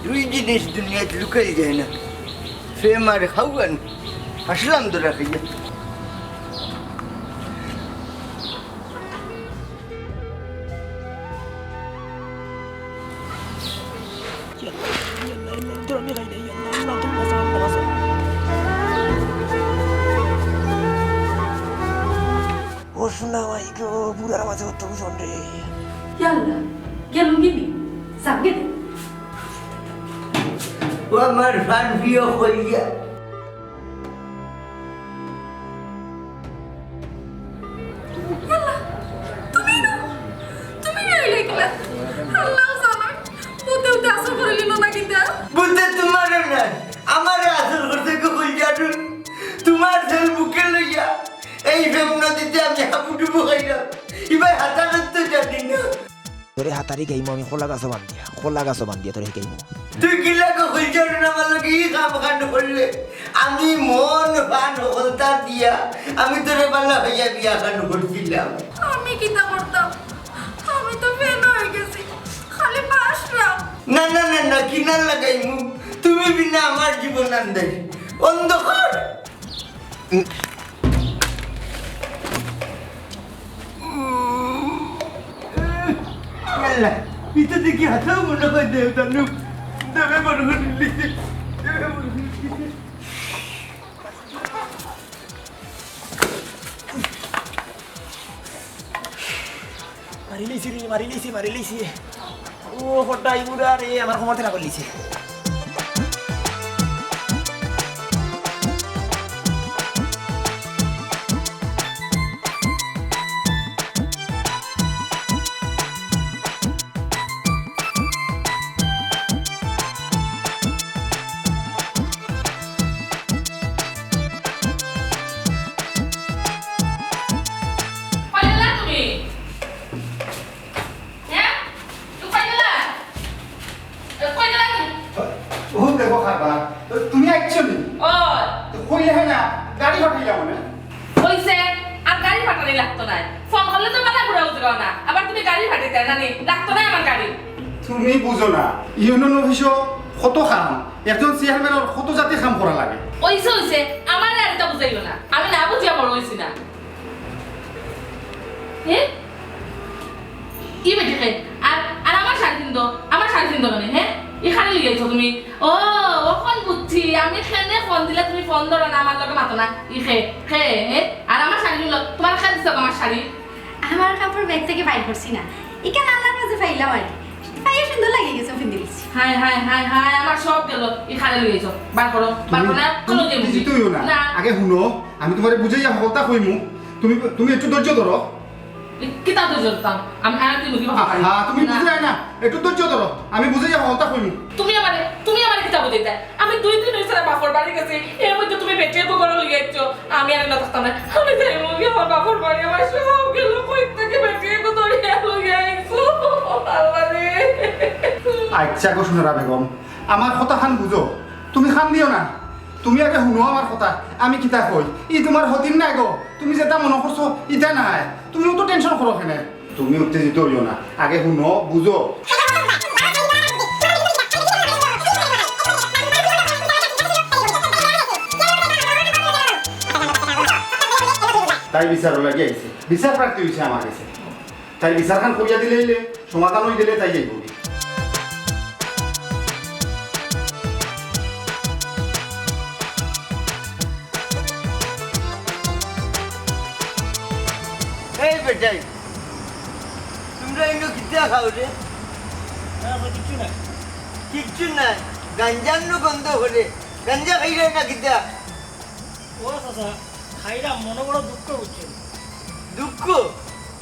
দুই জিনিস দুনিয়াত লুকাই যায় না, প্রেম আর খাওয়ান। আসলাম তো রাখিয়া। ও সোনা মাই গো, বুড়ার মাঝে অত ওজন রে। ইয়াল্লা, গেল কি নি? সামনে দে। ও আমার প্রাণ প্রিয় কইয়া। আল্লাহ, তুমি না, তুমি না অইলে কিলা? আল্লাহ জানে, ভূতে উঠে আসর করিল না কিতা? ভূতে তোমারও না, আমারে আসর করছে গো কইয়া। তোমার ছেলে বুকে লইয়া এই প্রেম নদীতে আমি হাবুডুবু খাইলাম। ইবার হাতারত তো জানি না। তোরে হাতারি গাইমু আমি কলা গাছো বান্ধিয়া, কলা গাছো বান্ধিয়া তোরে গাইমু। তুই কিলা গো কইছস না আমার লগে ই কাম কাণ্ড করলে? আমি মন প্রাণ হকলতা দিয়া আমি তোরে বালা হইয়া বিয়া কাণ্ড করছিলাম। আমি কিতা করতাম? আমি তো ফেল হয়ে গেছি, খালি পাস না। না, না, না, না, কিনার লাগাইমু? তুমি বিনা আমার জীবন আন্দাই অন্ধকার। ইতা দেখি হাতাও মনে হয় দেবদানু। দেবে মনে হয় লিখে। দেবে মনে হয় লিখে। মারি লিছি রে, মারি লিছি, মারি লিছি। ও, ফটাই বুড়া রে, আমার কোমর ঠেলা করি লিছে। কই গেলা তুমি? হ্যাঁ? তুমি কই গেলা? এ, কই গেলা তুমি? ও দেখো খাবা, তুমি আইছো নি? ও। তো কইলে হয় না, গাড়ি পাঠাইলাম মানে। কইছে, আর গাড়ি পাঠানি লাগতো না। ফোন করলে তো মাথা ঘুরা উঠে না। আবার তুমি গাড়ি পাঠাইতে না নি? লাগতো না আমার গাড়ি। তুমি বুঝো না, ইউনিয়ন অফিসও কত কাম, একজন চেয়ারম্যানের কত জাতি কাম করা লাগে। ওইছে, ওইছে, আমার আর এটা বুঝাইও না। আমি না বুঝিয়া বড় হইছি না। হে? ই বেটি কে? আর, আর আমার শাড়ি কিনতো, আমার শাড়ি কিনতো মানে, হে? এখানে লিয়ে আইছো তুমি। ও, অখন বুঝছি। আমি কেনে ফোন দিলে তুমি ফোন ধরো না, আমার লগে মাতো না। ই খে, খে, হে? আর আমার শাড়ি কিনলো, তোমার খে দিছো আমার শাড়ি? আমার কাপড় ব্যাগ থেকে বাইর করছি না। ইখান আল্লাহর মাঝে পাইলাম আর কি। পাইয়া সুন্দর লাগি গেছে, পিন্দি দিছি। হায়, হায়, হায়, হায়, আমার সব গেল। এখানে লিয়ে আইছো। বার করো, বার তুমি, করো না, তুমি চলো যাই উত্তেজিত হইও না। না। আগে হুনো, আমি তোমারে বুঝাইয়া হকলতা কইমু। তুমি, তুমি একটু ধৈর্য ধরো। এ, কিতা ধৈর্য ধরতাম? আমি আর কি মুখে ভাবতাম। হ্যাঁ, তুমি না। বুঝাই না, একটু ধৈর্য ধরো, আমি বুঝাইয়া হকলতা কইমু। তুমি আমারে, তুমি আমারে কিতা বুঝাইতায়? আমি দুই দিন হইছে না বাপর বাড়ি গেছি, এর মধ্যে তুমি বেটিয়ে তো ঘরো লইয়া আইছো, আমি আর না থাকতাম না। আমি যাইমু গি আমার বাপর বাড়ি, আমার সব গেল, কই থেকে বেটিয়ে তো ধরিয়া লইয়া আইছো। আল্লাহ রে। আচ্ছা গো সুনরা বেগম, আমার কথাখান বুঝো, তুমি কান্দিও না। তুমি আগে হুনো আমার কথা, আমি কিতা কই। ই তোমার হতিন না গো, তুমি যেটা মনে করছো, ইটা নায়। তুমি অত টেনশন করো কেনে? তুমি উত্তেজিত হইও না, আগে হুনো, বুঝো। তাই বিচারও লাগি আইছে, বিচার প্রার্থী হইছে আমার গেছে। তাই বিচারখান করিয়া দিলে অইলে, সমাধান হই গেলে তাই যাইব। এই বেটাই, তোমরা ইনো কিতা খাও রে? না, না, কিচ্ছু নাই। কিচ্ছু নাই? গাঞ্জার নু গন্ধ করে। গাঞ্জা খাইরায় না কিতা? ও চাচা, খাইরাম, মনো বড় দুঃখ বুঝছো। দুঃখ?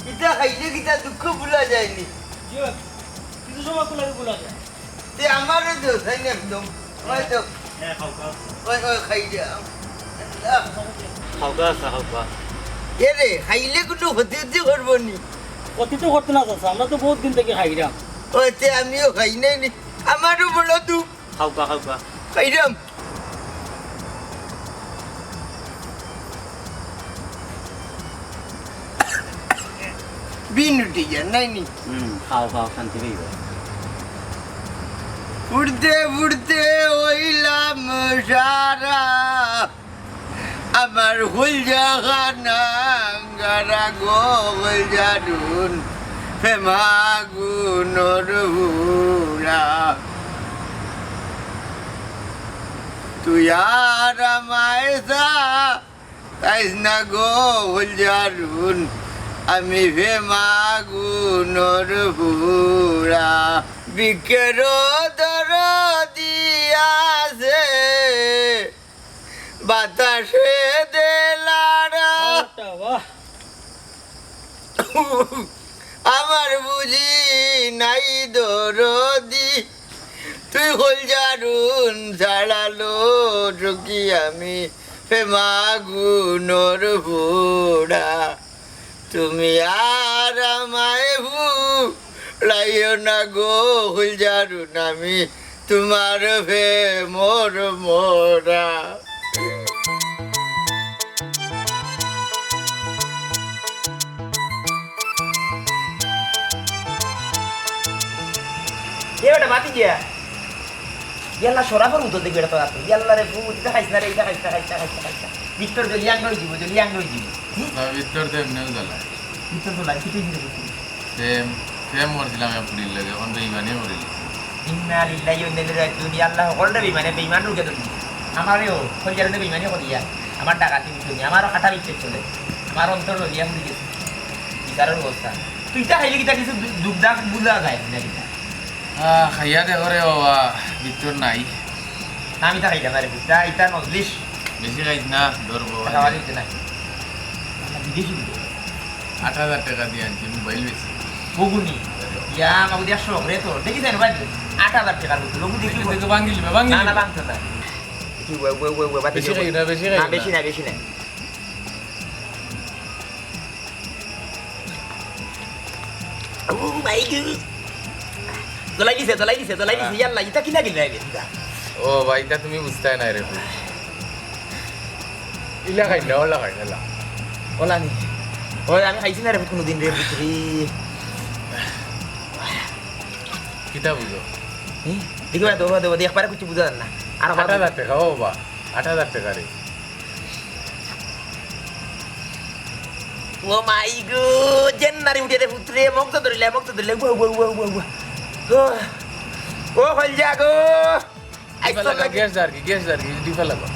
কিতা খাইলে কিতা দুঃখ ভুলা যায়নি? জি, কিছু সময় কুলারে ভুলা যায়। তে আমারে দেও, তাই না একদম। ওই দেও। হ্যাঁ, খাও, খাও। ওই, ওই, খাইরাম। আল্লাহ। খাও, খাও, খাও, খাও। এ রে, খাইলে কুনু ক্ষতি উতি করবো নি? ক্ষতি তো করতো না চাচা, আমরা তো বহুত দিন থেকে খাইরাম। ওই তে আমিও খাই নাই নি, আমারও বড় দুঃখ। খাও, খাও, খাও। খাইরাম। বিন উঠি যায়, নাই নি? হুম, খাও, খাও, শান্তি পাইবা। ফুড়তে ফুড়তে অইলাম সারা, আমার কইলজা খানা আঙ্গারা গো কইলজারুন, প্রেম আগুনর পুড়া। তুই আর আমায় যা তাইস না গো কইলজারুন, আমি প্রেম আগুনর পুড়া। বিকেরো দরদি আছে, বাতাসে দেলারা। বাহ, বাহ। আমার বুঝি নাই দরদি, তুই কইলজারুন ছাড়ালো চকি আমি প্রেম আগুনর পুড়া। তুমি আর আমায় ভুলাইও না গো কইলজারুন, আমি তোমার প্রেমর মরা। এ বেটা, বাতি দিয়া। ইয়াল্লা, সরা পড়বো তো দেখবি এটা তো রাখো। ইয়াল্লা রে, ফুত, ইটা খাইস না রে, ইটা খাইস না, খাইস না, খাইস না, খাইস না। ভিতর জ্বলি আঙ্গ হয়ে দিব, জ্বলি আঙ্গ হয়ে দিব। হুম? না, ভিতর তো এমনিও জ্বলা। ভিতর জ্বলা, কিতা হিসেবে করছিস? প্রেম। প্রেম করছিলাম এক ফুড়ির লগে, অখন বেইমানি করিল। ইন্না লিল্লাহি ওয়া ইন্না ইলাইহি রাজিউন। ইয়া আল্লাহ, হকলরে বেইমানে, বেইমান রোগে ধরি দিছে। আমারেও, কইয়ার বেইমানি করিয়া, আমার ডাকাতি উঠছে নি, আমারও কাটা বিচ্ছেদ চলে, আমার অন্তর জ্বলিয়া পুড়ি গেছে। বিচারর অবস্থা। তুই ইতা খাইলে কিতা কিছু দু-, দুখ দাগ বুঝা যায় না কিতা? আহ, খাইয়া দেখো রে বাবা, ভিতর নাই। না, আমি ইতা খাইতাম না রে, ইতা, ইতা নজলিস। বেশি খাইস না, ধরবো। খাওয়া দিতে নাই। বিদেশি দিতে। আট হাজার টেকা দিয়া আনছি, মোবাইল বেশি। বগুনি। ইয়া, মাগু দিয়া শখ রে তোর। দেখি যাই না ভাই, আট হাজার টেকার বোতল। ওগু দেখি দেখি, দেখি, ভাঙিল, ভাঙিল। না, না, ভাঙতো না। কি ওয়ে, ওয়ে, ওয়ে, ওয়ে, বাতি বেশি দেবো। খাই না, বেশি খাই না, না। বেশি না, বেশি না। Oh my God। জ্বলাই দিছে, জ্বলাই দিছে, জ্বলাই দিছে। হ্যাঁ। ইয়াল্লা, ইতা কি লাগিল রে? ও ভাই, ইতা তুমি বুঝতায় না রে। ইলা খাই না, ওলা খাই না, ওলা। ওলা নি? ওই, আমি খাইছি না রে কোনোদিন রে, ভিতরি। কিতা বুঝো? হুম? দেখি, বাদ দেও, বাদ দেও, বাদ দেও, একবারে কিছু বুঝা যার না। আর আট হাজার টেকা, ও বা, আট হাজার টেকা রে। ও মাই গো, জেন নারি উঠে রে পুত্রে, মগ তো ধরিলে, মগ তো ধরিলে, ওয়া, ওয়া, ওয়া, ওয়া, ওয়া। ও, ও কলজা গো। আইজ তোর লাগি গ্যাস জারকি, গ্যাস জারকি, ডিফা লাগো।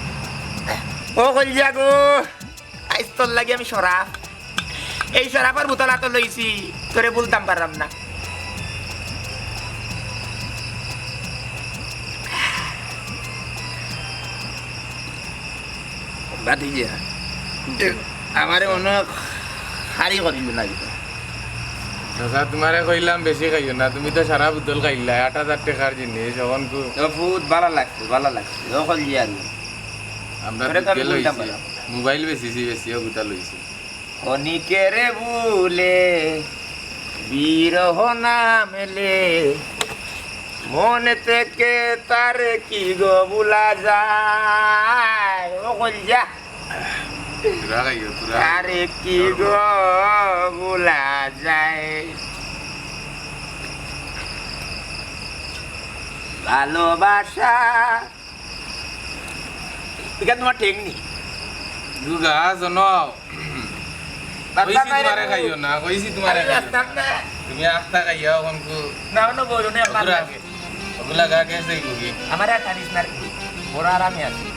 ও কলজা গো। আইজ তোর লাগি আমি শরাফ। এই শরাফর বোতল আতো লইছি, তোরে বলতাম পারলাম না। বাদ দিয়া। আমারে মনে হয় হারি করিল না কিতা। চাচা, তোমারে কইলাম বেশি খাইও না, তুমি তো সারা বোতল খাইলা, আট হাজার টেকার জিনিস, অখন কু- ও ফুত, বালা লাগছে, বালা লাগছে, ও কলজা আর। আমরা তোরে তো আমি বিকেল বলতাম হইছে, পারলাম। মোবাইল বেচিছি, বেচিও গুতা লইছি। ক্ষণিকের ভুলে বিরহ নামলে মন থেকে তারে কি গো ভুলা যায়? ও কলজা। তোরা খাইও, তোরা। তারে কি গো ভুলা যায়? ভালোবাসা। ইখান তোমার ঠেং নি। দুগা, শোনো। রাস্তা কইছি নাই রে তোমারে তুই। খাইও না, কইছি তোমারে আরে খাইও না। রাস্তা না। তুমি আখতা খাইয়া অখন কু- না, অন্য বই, অন্য আপনার ওগুলা, লাগে। ওগুলা গা গ্যাস দেই বুঝি। আমার আর টানিস না রে। বড় আরামে আছি।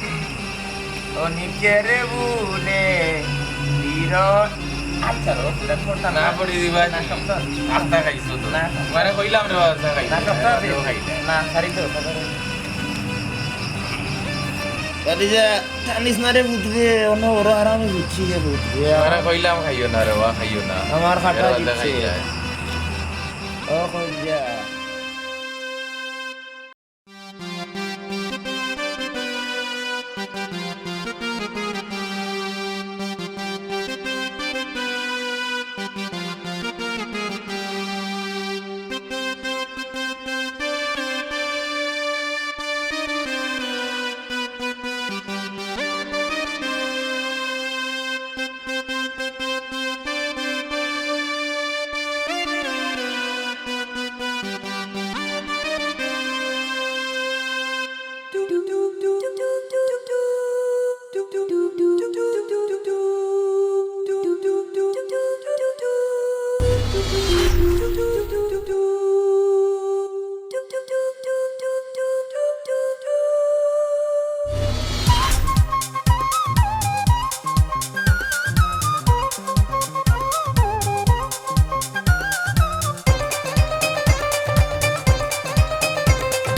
ও নিকেরে বুলে, বিরট। আচ্ছা, রো, বুঝা করতাম না না। পড়ি দিবা না, তুমি। শক্ত আছে। আখতা খাইছো তো। না, শক্ত। তোমারে কইলাম রে, আখতা খাইছো। না, শক্ত আছে। আখতা খাইলে। না, সারি তো, শক্ত আছে। আরে যা, টানিস না রে পুত্রে, অন্য বড় আরামে বুঝছি রে পুত্রে। আরে কইলাম খাইও না রে বা, খাইও না। আমার খাটা এরা দিচ্ছে। খাই যায়। ও কই যা।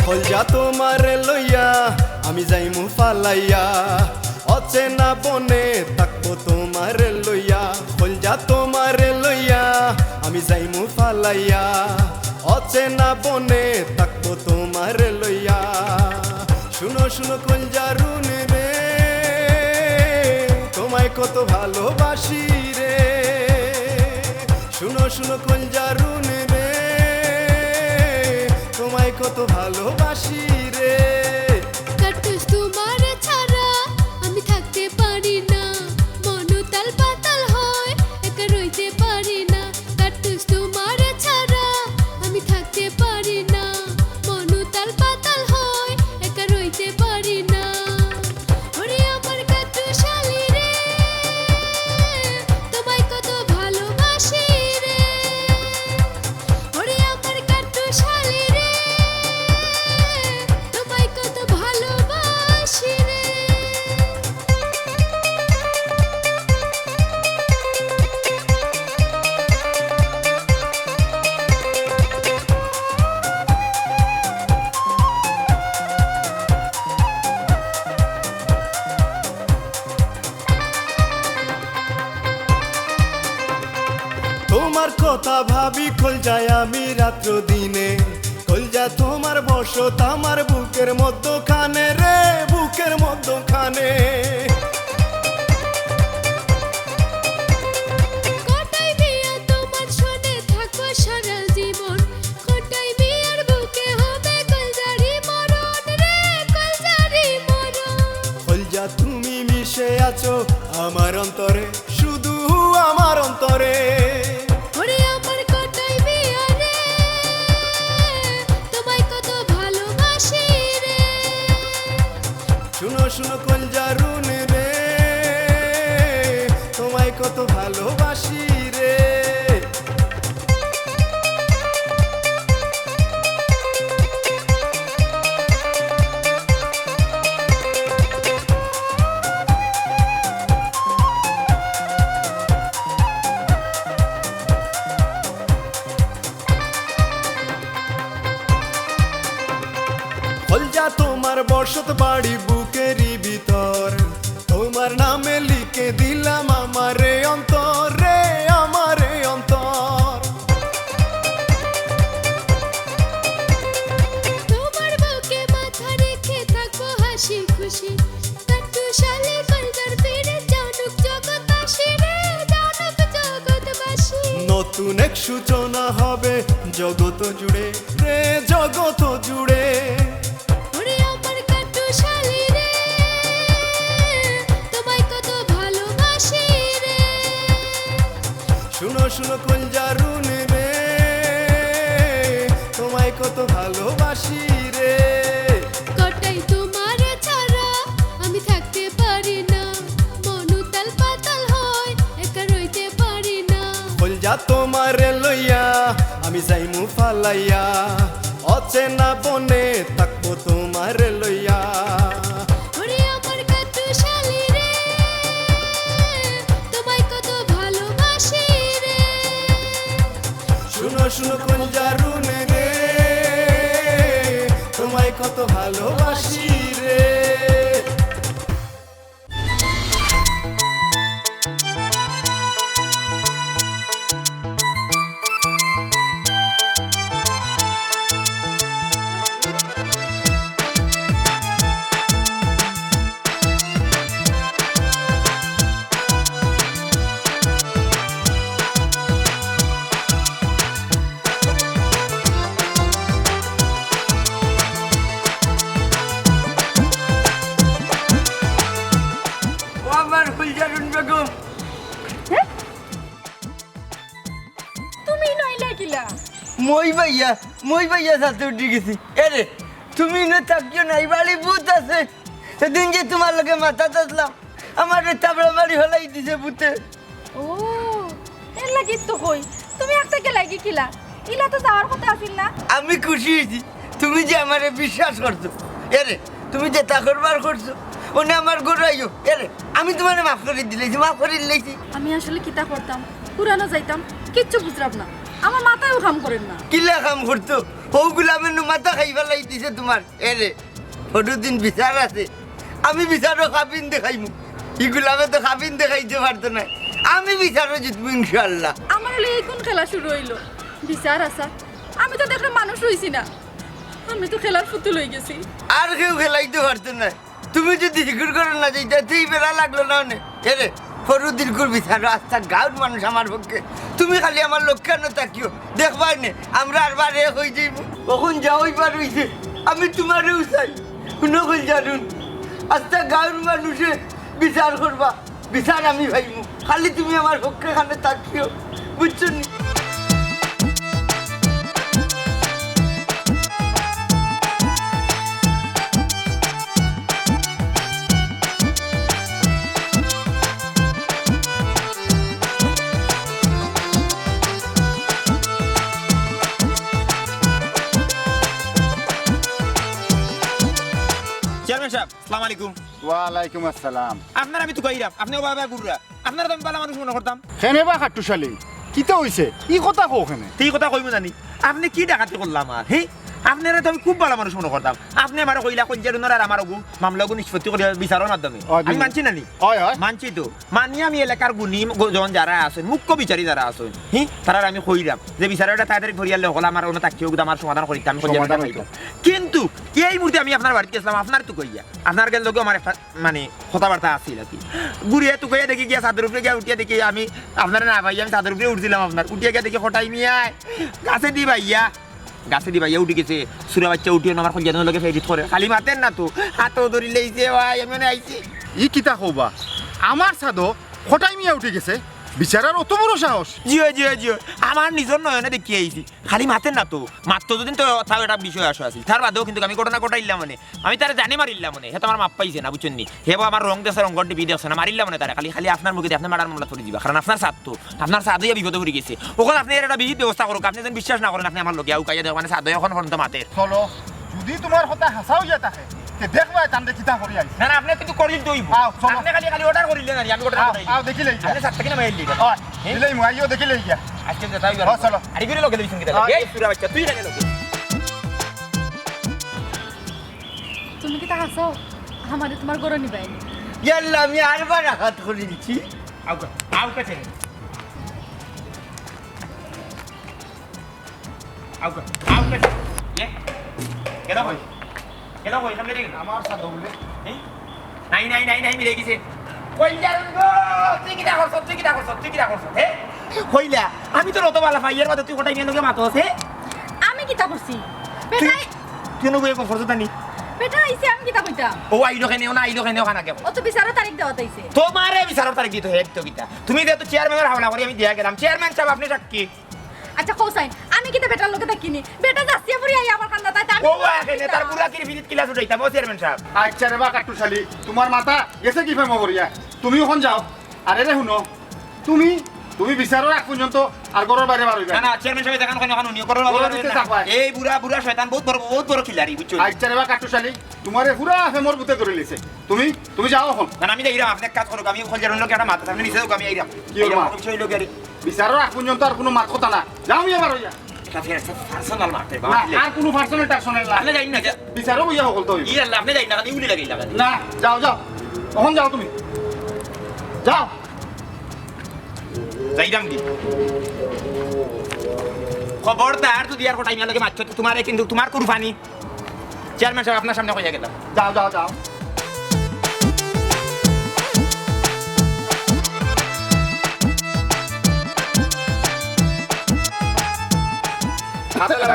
কলজা তোমারে লইয়া আমি যাইমু ফালাইয়া, অচেনা বনে থাকবো তোমারে লইয়া। কলজা তোমারে লইয়া আমি যাইমু ফালাইয়া, অচেনা বনে থাকবো তোমারে লইয়া। শুনো শুনো কলজার রুন রে, তোমায় কত ভালোবাসি রে। শুনো শুনো কলজার রুন রে, তোমায় কত ভালোবাসি রে। কাটুস তোমারে ছাড়া আমি থাকতে পারি না, মন উতাল পাতাল হয়, একা রইতে পারি না। কাটুস তোমারে ছাড়া আমি থাকতে পারি না, মন উতাল পাতাল হয়, একা রইতে পারি না। ওরে আমার কাটুস শালি রে, তোমায় কত ভালোবাসি রে। ওরে তোমার কথা ভাবি কলজায় আমি রাত্র দিনে। কলজা তোমার বসত আমার বুকের মধ্যখানে রে, বুকের মধ্যখানে। কটাই বিয়া তোমার সনে থাকো সারা জীবন। কটাই বিয়ার বুকে হবে কলজারি মরণ রে, কলজারি মরণ। কলজা তুমি মিশে আছো আমার অন্তরে, শুধু আমার অন্তরে। ওরে আমার কটাই বিয়া রে, তোমায় কত ভালোবাসি রে। শুনো শুনো কলজার রুন রে, তোমায় কত ভালোবাসি রে। কলজা তোমার বসত বাড়ি বুকেরই ভিতর, তোমার নামে লিখে দিলাম আমারে অন্তর রে, আমারে অন্তর। তোমার বুকে মাথা রেখে থাকো হাসি খুশি। কাট্টু শালি কলজার পীড়িত জানুক জগৎবাসী রে, জানুক জগৎবাসী। নতুন এক সূচনা হবে জগত জুড়ে রে, জগত জুড়ে। ওরে আমার কাট্টু শালি রে, তোমায় কত ভালোবাসি রে। শুনো শুনো কলজার রুন রে, তোমায় কত ভালোবাসি রে। কটাই তোমারে ছাড়া আমি থাকতে পারি না, মন উতাল পাতাল হয়, একা রইতে পারি না। কলজা তোমারে লইয়া আমি যাইমু ফালাইয়া, অচেনা বনে থাকবো তোমারে লইয়া। ওরে আমার কাট্টু শালি রে, তোমায় কত ভালোবাসি রে। শুনো শুনো কলজার রুন রে, তোমায় কত ভালোবাসি রে। ও আমার ফুলজারুন বেগম। হ্যাঁ? তুমি নইলে কিলা? মই ভাইয়া, মই ভাইয়া সাথে উঠি গেছি। এরে, তুমি ইনো থাকিও না, এই বাড়ি ভূত আছে। সেদিন যে তোমার লগে মাতাত আছলাম, আমারে থাবড়া মারি ফালাই দিছে ভূতে। ও, এর লাগি তো কই, তুমি একটা গেলায় গি কিলা? ইলা তো যাওয়ার কথা আছিল না। আমি খুশি অইছি, তুমি যে আমারে বিশ্বাস করছো। এরে, তুমি যেতা করবার করছো, অনে আমার ঘরো আইও। এরে, আমি তোমারে মাফ করি দিলাইছি, মাফ করি দিলাইছি। আমি আসলে কিতা করতাম, কুরানো যাইতাম, কিচ্ছু বুঝরাম না, আমার মাথায়ও কাম করের না। কিলা কাম করতো? হউ গুলামে নু মাথা খাই ফালাই দিছে তোমার। এরে, পরদিন বিচার আছে, আমি বিচারো কাবিন দেখাইমু। ই গুলামে তো কাবিন দেখাইতে পারতো নায়, আমি বিচারো জিতমু ইনশাআল্লাহ। আমার অইলে ই কুন খেলা শুরু অইলো? বিচার আছা, আমি তো দেখলাম মানুষ রইছি না, আমি তো খেলার পুতুল অই গেছি। আর কেউ খেলাইতে পারতো নায়। তুমি যদি হিগুর ঘরো না যাইতায়, তে ই বেড়া লাগলো না অনে। এরে, পরদিনকুর বিচারো আস্তা গাউর মানুষ আমার পক্ষে। তুমি খালি আমার লগে অনো থাকিও, দেখবায় নে, আমরা আরবার এক অই যাইমু। অখন যা অইবার অইছে, আমি তোমারেও চাই। হুনো কইলজারুন, আস্তা গাউর মানুষে বিচার করবা, বিচার আমি পাইমু। খালি তুমি আমার পক্ষে খানে থাকিও, বুঝছো নি? চেয়ারম্যান সাব, আসসালামু আলাইকুম। ওয়ালাইকুম আসসালাম। আপনারে আমি তুকাইরাম, আপনে অবায় অবায় ঘুররা। আপনারে তো আমি ভালা মানুষ মনো করতাম। কেনে বা কাট্টুশ আলী, কিতা অইছে? ই কথা কও কেনে? তে ই কথা কইমু জানি। আপনে কি ডাকাতি করলা আমার, হি? আপনারে তো আমি খুব ভালা মানুষ মনো করতাম। আপনে আমারে কইলা কইলজার উনর আর আমার অগু মামলা অগু নিষ্পত্তি করিয়া বিচারর মাধ্যমে। অয়, আমি মানছি না নি? অয়, অয়। মানছি তো। মানি আমি এলাকার গুণী গ-, জন যারা আছইন, মুখ্য বিচারী যারা আছইন, হি, তারারে আমি কইরাম যে বিচার ইটা তাড়াতাড়ি করিয়া আনলে হকল আমার অনো থাকি অগুতা আমার সমাধান করিতা, আমি কইলজার সমাধান উনরে অইতো। পাইতাম। কিন্তু এই মুহূর্তে আমি আপনার বাড়িত গেছলাম, আপনার তো কইয়া, আপনার গেল লগে আমার একটা মানে কথাবার্তা আছিল আর কি। ঘুরিয়া তুকাইয়া দেখি গিয়া ছাদর উপরে গিয়া উঠিয়া দেখি আমি আপনারে না পাই, আমি ছাদর উপরে উঠছিলাম আপনার, উঠিয়া গিয়া দেখি কটাই মিয়ায় গাছেদি বাইয়া, গাছেদি বাইয়া উঠি গেছে। ছুরা বাইচ্চা উঠিয়া আমার কইলজার লগে ফেরিত করে, খালি মাতের না তো, হাতও ধরি লইছে, ভাই আমি মানে আইছি। ই কিতা কও বা? আমার ছাদো কটাই মিয়া উঠি গেছে, বিচারর অত বড় সাহস? জি অয়, জি অয়, জি অয়, আমার নিজর নয়নে দেখিয়া আইছি। খালি মাতের না তো, মাততো যদি তো তাও একটা বিষয় আসো আছিল। তার বাদেও কিন্তু আমি ঘটনা ঘটাইলাম মানে, আমি তারে জানে মারিলাম মানে, হে তো আমার মাফ পাইছে না, বুঝছইন নি? হে বা আমার রং দেখছে, রংর টিভি দেখছে না, মারিলাম মানে তারে। খালি, খালি আপনার মুখে দিয়ে আপনে মারার মামলা ধরি দিবা, কারণ আপনার ছাদ তো, আপনার ছাদ অইয়া বিপদে পড়ি গেছে। অখন আপনে এর একটা বিহিত ব্যবস্থা করুক, আপনে যেন বিশ্বাস না করেন, আপনে আমার লগে আউকাইয়া দেখো মানে ছাদ অখন পর্যন্ত মাতের। চলো, যদি তোমার কথা হাছা অইয়া থাকে, তে দেখবায় তানরে কিতা করি আইছি। না, না, আপনে কিন্তু করিল তো অইবো। আও, চলো। আপনে খালি, খালি অর্ডার করিলে না, আমি অর্ডার আও, করাই। আও, দেখিলাই গিয়া। আপনে ছাদ থাকি নামাই আইলি। অয়, এই। দিলাই মু, আইও দেখিলাই গিয়া। আজকে যেটা অইবো। আও, চলো। আরে ঘুরে লগে লইছইন কিতা? আও, এই এই। ছুরা বাইচ্চা, তুই কেনে লগে? তুমি কিতা হাছাও? আমারে তোমার ঘরো নিবায় নি? ইয়াল্লা, আমি আরবার আঘাত করি দিছি। আউকা, আউকা ছেড়ে। আউকা, আউকা। এ? কেন কই? কেন কই? সামনে দেখি। আমার সাথে বলে। এই? নাই, নাই, নাই, নাই, মিলে গেছে। কইলজার উনর, তুই কিতা করছস? তুই কিতা করছস? তুই কিতা করছস? হে? কইলা, আমি তোরে অত ভালা পাই, এর বাদে তুই কটাই মিয়ার লগে মাতস, হে? আমি কিতা করছি? তুই, বেটায় তুই নু গই করছস জানি? বেটা আইছে, আমি কিতা কইতাম? ও আইলো কেনে, ও না আইলো কেনে, ওখানে কেন? ও তো বিচারর তারিখ দেওয়াত আইছে। তোমারে বিচারর তারিখ দিতো হে, তো কিতা? তুমি যেহেতু চেয়ারম্যানর হাওলা করি আমি দিয়া গেলাম। চেয়ারম্যান সাব, আপনি সাক্ষী। আচ্ছা, কও চাইন, আমি কিতা বেটার লগে থাকি নি? বেটা যাচিয়া পড়িয়া আইয়া আমার কান্দাত, তাইলে আমি ও, কিতা আগে করতাম? নেতার বুড়া কিরি ফিরিত কিলা ছুটাইতাম, ও চেয়ারম্যান সাব। আচ্ছা রে বা কাট্টু শালি, তোমার মাথা গেছে কি প্রেমো করিয়া? তুমিও অখন যাও। আরে রে হুনো, তুমি, তুমি বিচারর আগ পর্যন্ত আর ঘরর বাইরে বার অইবা না, না। না, চেয়ারম্যান সাব, দেখান কইন, অখন উনিও ঘরর বাইরে বার অইবা না। এই বুড়া, বুড়া শয়তান, বহুত বড়, বহুত বড় খিলাড়ি, বুঝছো? আচ্ছা রে বা কাট্টু শালি, তোমারে পুরা প্রেমর ভূতে ধরি লইছে। তুমি, তুমি যাও অখন। না, না, আমি যাইরাম, আপনি এক কাজ করুক, আমি কইলজার উনর লগে একটা মাত আছে, আপনি নিচে যাউক, আমি আইরাম। কি ওর আইরাম, মাত? কোনো বিষয় অইলো কি আরে? বিচারর আগ পর্যন্ত আর কোনো মাত কথা না। যাও মিয়া, বার অইয়া। এটা ফের ফের personal মারতে, না, বাবা। আর কোনো personal টার্সোনাল না। আপনি যাইন না, যা। বিচারো বইয়া হকল তো অইবো। ই আল্লাহ, আপনি যাইন না, খালি উলি লাগাইলা খালি। না, যাও, যাও। অখন যাও তুমি। যাও। যাইরাম দি। খবরদার, যদি আর কটাই মিয়ার লগে মাতছো, তো তোমারে কিন্তু তোমার কুরবানি। চেয়ারম্যান সাব, আপনার সামনে কইয়া গেলাম। যাও, যাও, যাও।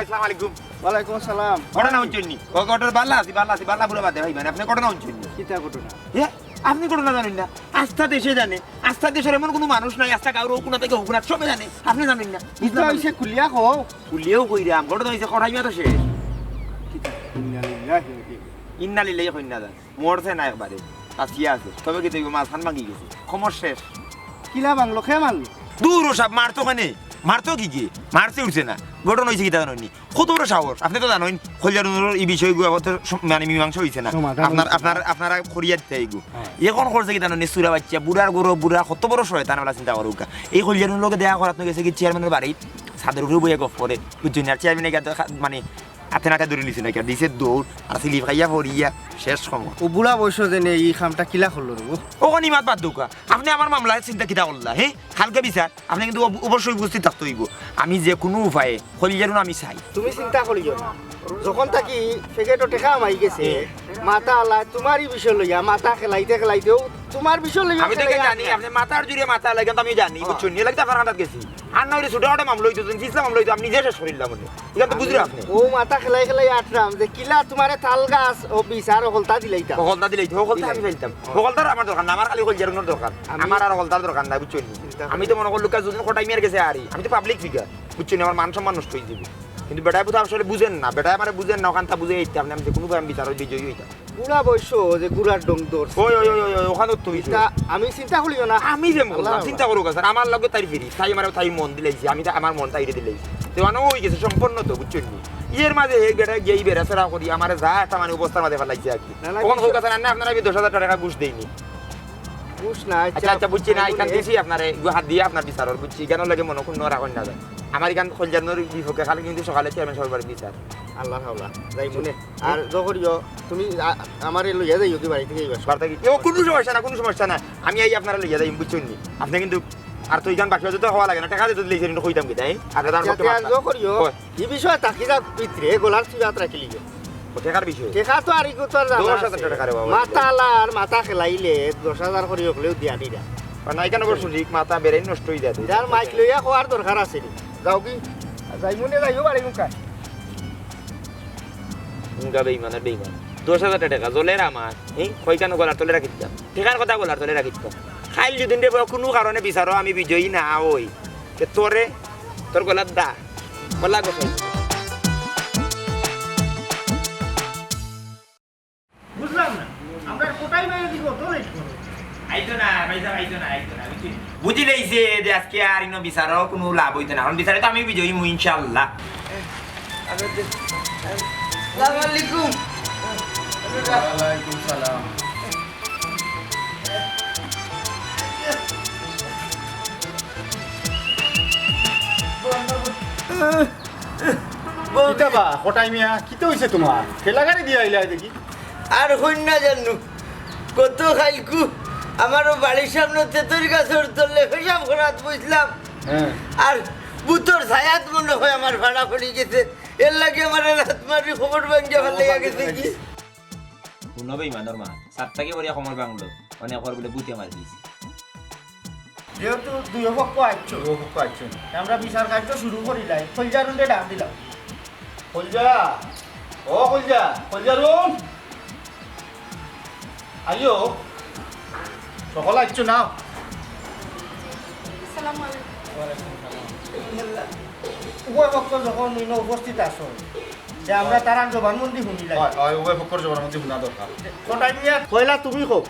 আসসালামু আলাইকুম। ওয়ালাইকুম আসসালাম। ঘটনা হুনছইন নি? ও ঘটনা বালা আছি, বালা আছি, বালা বুড়া বাদে ভাই, মানে আপনি ঘটনা হুনছইন নি? কিতা ঘটনা? এ? আপনি ঘটনা জানইন না? আস্তা দেশে জানে। আস্তা দেশর এমন কোনো মানুষ নাই, আস্তা গাঁওর অউ কুনা থাকি হউ কুনা সবে জানে। আপনি জানইন না? কিতা অইছে খুলিয়া কও। খুলিয়াও কইরাম, ঘটনা অইছে কটাই মিয়া তো শেষ। কিতা? ইন্না লিল্লাহি ওয়া ইন্না ইন্না লিল্লাহি কইন না জান। মরছে না একবারে, বাঁচিয়া আছে। তবে কিতা অইবো, মাঝখান ভাঙি গেছে। খবর শেষ। কিলা ভাঙলো? কে মারলো? দূর ও সাব, মারতো কেনে? মারতো কিগে? মারছে উঠছে না। ঘটনা অইছে কিতা জানইন নি? কত বড় সাহস? আপনি তো জানইন, কইলজার উনর ই বিষয়গু আবার তো সম-, মানে মীমাংসা অইছে না। সমাধান আপনার, অইছে না। আপনার, আপনারা করিয়া দিতা অইগু। হ্যাঁ। অখন করছে কিতা জানইন নি? ছুরা বাইচ্চা, বুড়ার ঘরো বুড়া, কত বড় শয়তান, ওলা চিন্তা করউক্কা। এই কইলজার উনর লগে দেখা করাত গেছে কি চেয়ারম্যানর বাড়িত, ছাদর উপরে বইয়া গফ করে, বুঝছইন নি? আর চেয়ারম্যানে গিয়া তো খা-, মানে আতে নাতে ধরি নিছে না, দিছে দৌড়, আর স্লিপ খাইয়া পড়িয়া শেষ খবর। ও বুড়া বয়সো যেনে ই কামটা কিলা করলো রে? অখন ই মাত বাদ দেউক্কা, আপনি আমার মামলার চিন্তা কিতা করলা, হে? কালকে বিচার, আপনি কিন্তু অব-, অবশ্যই উপস্থিত থাকতে অইবো। আমি যে কোনো উপায়ে কইলজার উন আমি চাই। তুমি চিন্তা করিও না, যখন থাকি প্যাকেটো টেকা হামাই গেছে, মাথা আলায় তোমার ই বিষয় লইয়া, মাথা খেলাইতে খেলাইতেও তোমার বিষয় লইয়া আমি তো খেলাইয়া জানি, আছে। আপনি মাথার জুড়ে মাথা লাগে, আমি জানি, হ্যাঁ। বুঝছইন নি? এর লাগি তো আপনার কান্দাত গেছি। আর না অইলে ছোটখাটো মামলা অইতো, যদি পিছলা মামলা অইতো, আমি নিজে শেষ করিলাম অনে। ইখান তো বুঝরা আপনি। ও মাথা খেলাই খেলাই আটরাম যে কিলা তোমারে তাল গাছ ও বিচার হকলতা দিলাইতাম। হকলতা দিলাইতাম, হকলতা আমি দিলাইতাম। হকলতার আমার দরকার না, আমার খালি কইলজার উনর দরকার। আমি আমার আর হকলতার দরকার নাই, বুঝছইন নি? চিন্তা আমি তো মনে করলু, যুদি কটাই মিয়ার গেছে হারি, আমি তো পাবলিক ফিগার, বুঝছইন নি? আমার মান সম্মান নষ্ট অইযিবো। কিন্তু বেটায় বুঝে আসলে বুঝের না, বেটায় আমারে বুঝের না, অখানতা বুঝাই দিতে আপনি, আমি যে কোনো উপায়ে আমি বিচারো বিজয়ী অইতাম। বুড়া বয়সো যে গুড়ার ডং দৌড়। ওই, ওই, ওই, ওই, ওই, অখানো তুমি ইতা আমি চিন্তা করিও না। আমি যে আল্লাহ মঙ্গল, আল্লাহ। চিন্তা করো, স্যার, আমার লগে তাই ফিরি, তাই আমার, তাই মন দিলাইছে, আমি তা আমার মন তাইরে দিলাইছি। তে মানে অই গেছে সম্পন্ন তো, বুঝছইন নি? এর মাঝে এই বেটা গিয়া ই বেড়াছেড়া করি আমারে যা একটা মানে অবস্থার মাঝে ফালাইছে আর কি। না, না, অখন কিছু হোক আছে না, আপনারা আমি দশ হাজার টেকা ঘুষ দেইনি। ঘুষ না, আচ্ছা, আচ্ছা, আচ্ছা, বুঝছি না, আমি ইখান বলি দিছি আপনারে, ইগু হাত দিয়া আপনার বিচারর, বুঝছি, ইখানর লগে মনো কোনো রাখইন না যায়। আমার ইখান কইলজার উনর বিপক্ষে খালি কিন্তু সকালে চেয়ারম্যান সাবর বাড়িত বিচার। আল্লাহর হাওলা, যাইমুনে। আর জো করিও, তুমি আ-, আমারে লইয়া যাইও কি বাড়ি থাকি এইবার? বাড়ি থাকি? ও, কুনু সমস্যা না, কুনু সমস্যা না। আমি আই আপনারে লইয়া যাইমু, বুঝছইন নি? আপনে কিন্তু আর তো ইখান বাকি কথা তো কওয়া লাগে না, টেকা দিতে দিলে ইখান কইতাম কিতা, হ্যাঁ? আর দাদার পক্ষে আচ্ছা, মাত আর না। জো করিও, হয়। ই বিষয়ে থাকিদার ভিতরে গলার সুরাত রাখিলিও। ও, টেকার বিষয়ে? টেকা তো আর ইগু তো আর জানা দশ হাজার আছে। টেকা রে বাবা। মাতাল আর মাথা খেলাইলে দশ হাজার করি হকলেও দিয়া নিরা। আর নাই কেন বসুন, ঠিক মাথা বেরেন নষ্ট হয়ে যায়। যার মাইক লইয়া কওয়ার দরকার আছে নি। যাও কি? যাইমুনে যাইও বাড়ি মুখা। মুখা বেইমানের বেইমান। দশ হাজার টেকা জলের আমার, হ্যাঁ? কইখানো গলার তলে রাখি দিতাম। টেকার কথা গলার তলে রাখি দিতাম। খাইল যদি রে বাবা কুনু কারণে বিচারো আমি বিজয়ী না অই, তে তোরে, তোর গলার দা, গলা গোসাই। বুঝলাম না, আমরা কোটাই বাইরে দিব, তো লেট করো। আইতো না, ভাই সাহেব, আইতো না, আইতো না, বুঝলি? বুঝি লইছে যে আজকে আর ইনো বিচারও কোনো লাভ হইতো না। এখন বিচারে তো আমি বিজয়ী হইমু, ইনশাআল্লাহ। আসসালামু আলাইকুম। ওয়ালাইকুম সালাম। কিতা বা, কটাই মিয়া, কিতা হইছে তোমার? ঠেলা গাড়ি দিয়া আইলা দেখি। আর হইন না জানু, কত খাইলকু আমারও বাড়ির সামনে তেতুর গাছর তলে পেশাব করাত বইছিলাম। হ্যাঁ। আর ভূতর ছায়াত মনে হয় আমার ভাড়া পড়ি গেছে, এর লাগি আমার রাত মারি খবর ভাঙ্গিয়া ভালো গেছে কি। হুনো বেইমানর মা, সাত টাকা করিয়া কমর বাংলো, অনেক ওর বলে বুঝে মারি দিয়েছি। যেহেতু দুই পক্ষ আইছো, দুই পক্ষ আইছো। আমরা বিচার কার্য শুরু করিলাই। কলজা রুন্ডে ডাক দিলাম। কলজা, ও কলজা, কলজা রুন। আইও। সকল আইছো না? আসসালামু আলাইকুম। ওয়ালাইকুম সালাম। উভয় পক্ষ যখন ইনো উপস্থিত আছো, যে আমরা তারার জবানবন্দি শুনিলাই। হয়, হয়, উভয় পক্ষর জবানবন্দি শোনা দরকার। কটাই মিয়া, পয়লা তুমি কও।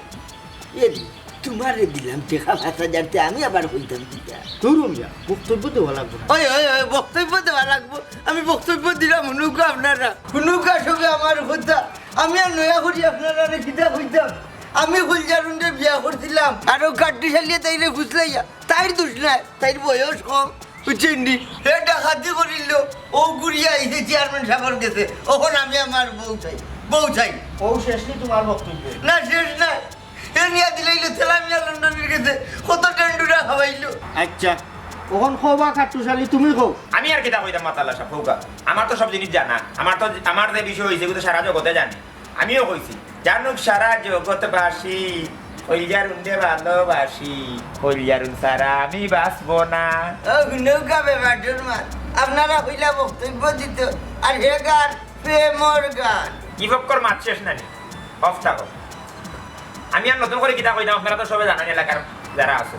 এ রে, তোমারে দিলাম টেকা পাঁচ হাজার, তে আমি আবার কইতাম কিতা? ধরো মিয়া, বক্তব্য দেওয়া লাগবো না। ওই, ওই, ওই, বক্তব্য দেওয়া লাগবো। আমি বক্তব্য দিলাম, হুনুকা আপনারা। হুনুকা সবে আমার কথা। আমি আর নয়া করি আপনারারে কিতা কইতাম? আমি কলজারুনরে বিয়া করছিলাম। আর ও কাট্টু শালিয়ে তাইরে ফুসলাইয়া। তাইর দোষ নাই, তাইর বয়স কম। বুঝছেন নি? হে ডাকাতি করিল, ও ঘুরিয়া আইছে চেয়ারম্যান সাহেবের গেছে। অখন আমি আমার বউ চাই, বউ চাই। ও শেষ নি তোমার বক্তব্য? না, শেষ নাই। এ নিয়া দিলাইলো তেলা মিয়া লন্ডনের গেছে, কত ডেন্ডুরা খাওয়াইলো। আচ্ছা, অখন কও বা কাট্টু শালি, তুমি কও। আমি আর কিতা কইতাম মাতাল্লা সাহেব, কউক্কা। আমার তো সব জিনিস জানা, আমার তো, আমার যে বিষয় হইছে, এগুলো সারা জগতে জানে। আমিও কইছি, জানুক সারা জগৎবাসী, কলজারুনরে ভালোবাসি, কলজারুন ছাড়া আমি বাঁচবো না। ও, নৌকা বেবাটুর মাত। আপনারা কইলা বক্তব্য দিত, আর হে গান প্রেমর গান। কি ফক্কর মাত শেষ নানি? অফ থাকো। আমি আর নতুন করে কিতা কইতাম, আপনারা তো সবে জানেন এলাকার যারা আছে।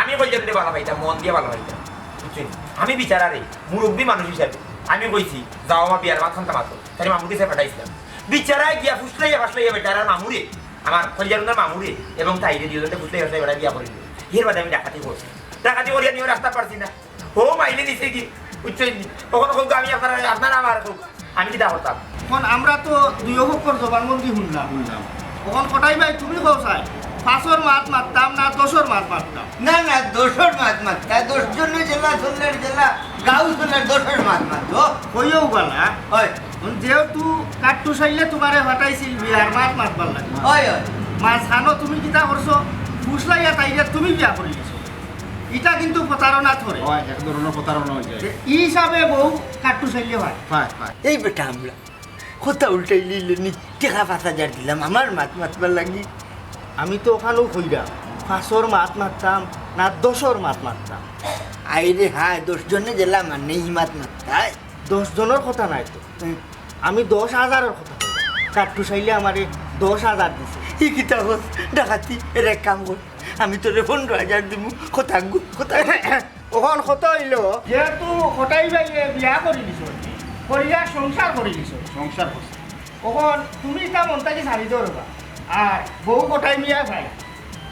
আমি কলজারুনরে ভালো পাইতাম, মন দিয়া ভালো পাইতাম। বুঝছেন? আমি বিচারারে, মুরব্বী মানুষ হিসাবে আমি কইছি, যাও আমার বিয়ার মাত খান্তা মাতো। তাই মামুর গেছে পাঠাইছিলাম। বিচারায় গিয়া ফুসলাইয়া ফাসলাইয়া বেটার আর মামুরে, আমার কলজারুনর মামুরে এবং তাইরে দুইজনকে ফুসলাইয়া ফাসলাইয়া বেটা বিয়া করিল। এর বাদে আমি ডাকাতি করছি। ডাকাতি করিয়া নিয়ে রাস্তা পারছি না। ও মাইলে নিছে কি? বুঝছেন নি? তখন কউক্কা আমি আপনারা, আপনারা আমার কউক্কা। আমি কিতা করতাম? অখন আমরা তো দুই পক্ষর জবানবন্দি শুনলাম। শুনলাম। অখন কটাই ভাই তুমি কও চাই, পাঁচর মাত মাততাম না দশর মাত মাততাম? না, না, দশর মাত মাততাম। দশ জনে জেলা, চললের জেলা, গাঁও চললের দশর মাত মাততো। কইও বালা। হয়। অখন যেহেতু কাট্টু শালিয়ে তোমারে ফাটাইছিল বিয়ার মাত মাতবার লাগি। হয়, হয়। মাঝখানো তুমি কিতা করছো? ফুসলাইয়া তাইরে তুমি বিয়া করি দিছো। ইটা কিন্তু প্রতারণা ধরে। হয়, এক ধরনের প্রতারণা হয়ে যায়। যে ই হিসাবে বউ কাট্টু শালিয়ে হয়। হয়, হয়। এই বেটা আমরা কথা উল্টাই লিলে নি, টেকা পাঁচ হাজার দিলাম আমার মাত মাতবার লাগি। আমি তো অখানও কইরাম, পাঁচর মাত মাততাম না দশর মাত মাততাম। আইরে হায়, দশ জনে জেলা মানে ই মাত মাততায়। দশ জনর কথা নায় তো, হুম। আমি দশ হাজারর কথা কইরাম। কাট্টু শালিয়ে আমারে দশ হাজার দিছে। ই কিতা কস? ডাকাতি, এর এক কাম কর, আমি তোরে পনেরো হাজার দিমু, কথা গু-, কথা গু-। অখন কথা অইলো, যেহেতু কটাই ভাইয়ে বিয়া করি দিছো, করিয়া সংসার করি দিছো। সংসার করছে। অখন তুমি ইতা মন থাকি ছাড়ি দেও রে বা। আর বউ কটাই মিয়া ভাই।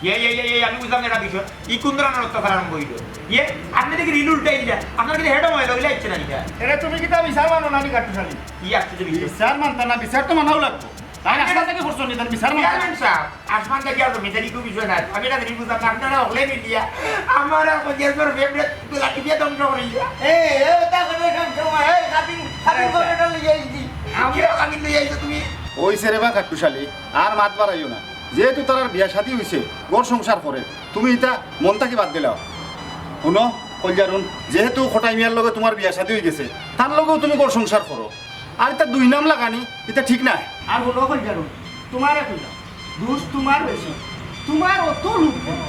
ইয়ে, ইয়ে, ইয়ে, ইয়ে, আমি বুঝলাম না একটা বিষয়। ই কোন ধরনের অত্যাচার আরম্ভ হইলো? ইয়ে, আপনি দেখি রিল উল্টাই দিলা। আপনার কিন্তু হেডও ময়লা হইলে ইচ্ছে না এটা। এরে তুমি কিতা বিচার মানো না নি কাট্টু শালি? ই আশ্চর্য বিষয়। বিচার মানতা না, বিচার তো মানাও লাগবো। তাই আসমান থাকি পড়ছো নি, তার বিচার মাত্র। চেয়ারম্যান সাব, আসমান থাকি আর জমিদারি কেউ বিষয় নাই। আমি এটা জিনিস বুঝলাম না, আপনারা হকলে মিলিয়া আমার আর কজিয়ার ফেভারিট গোলাপি দিয়া ধ্বংস করিয়া। এই, এই, ওটা করে সব সময়, এই, কাবিন, কাবিন করে এটা লইয়া আইছি। কিরো কাবিন লইয়া আইছো তুমি? অইছে রে বা কাট্টুশালী, আর মাত বাড়াইও না। যেহেতু তারার বিয়া শাদী অইছে, ঘর সংসার করে, তুমি ইতা মন থাকি বাদ দিলাও। হুনো, কলজারুন, যেহেতু খটাই মিয়ার লগে তুমার বিয়া শাদী অইগেছে, তার লগেও তুমি ঘর সংসার করো। আর ইতা দুই নাম লাগানি, ইতা ঠিক নায়। আর হুনো কলজারুন, তুমারে কইলাম, দুষ তুমার বেশি। তুমার অত লোক কেন?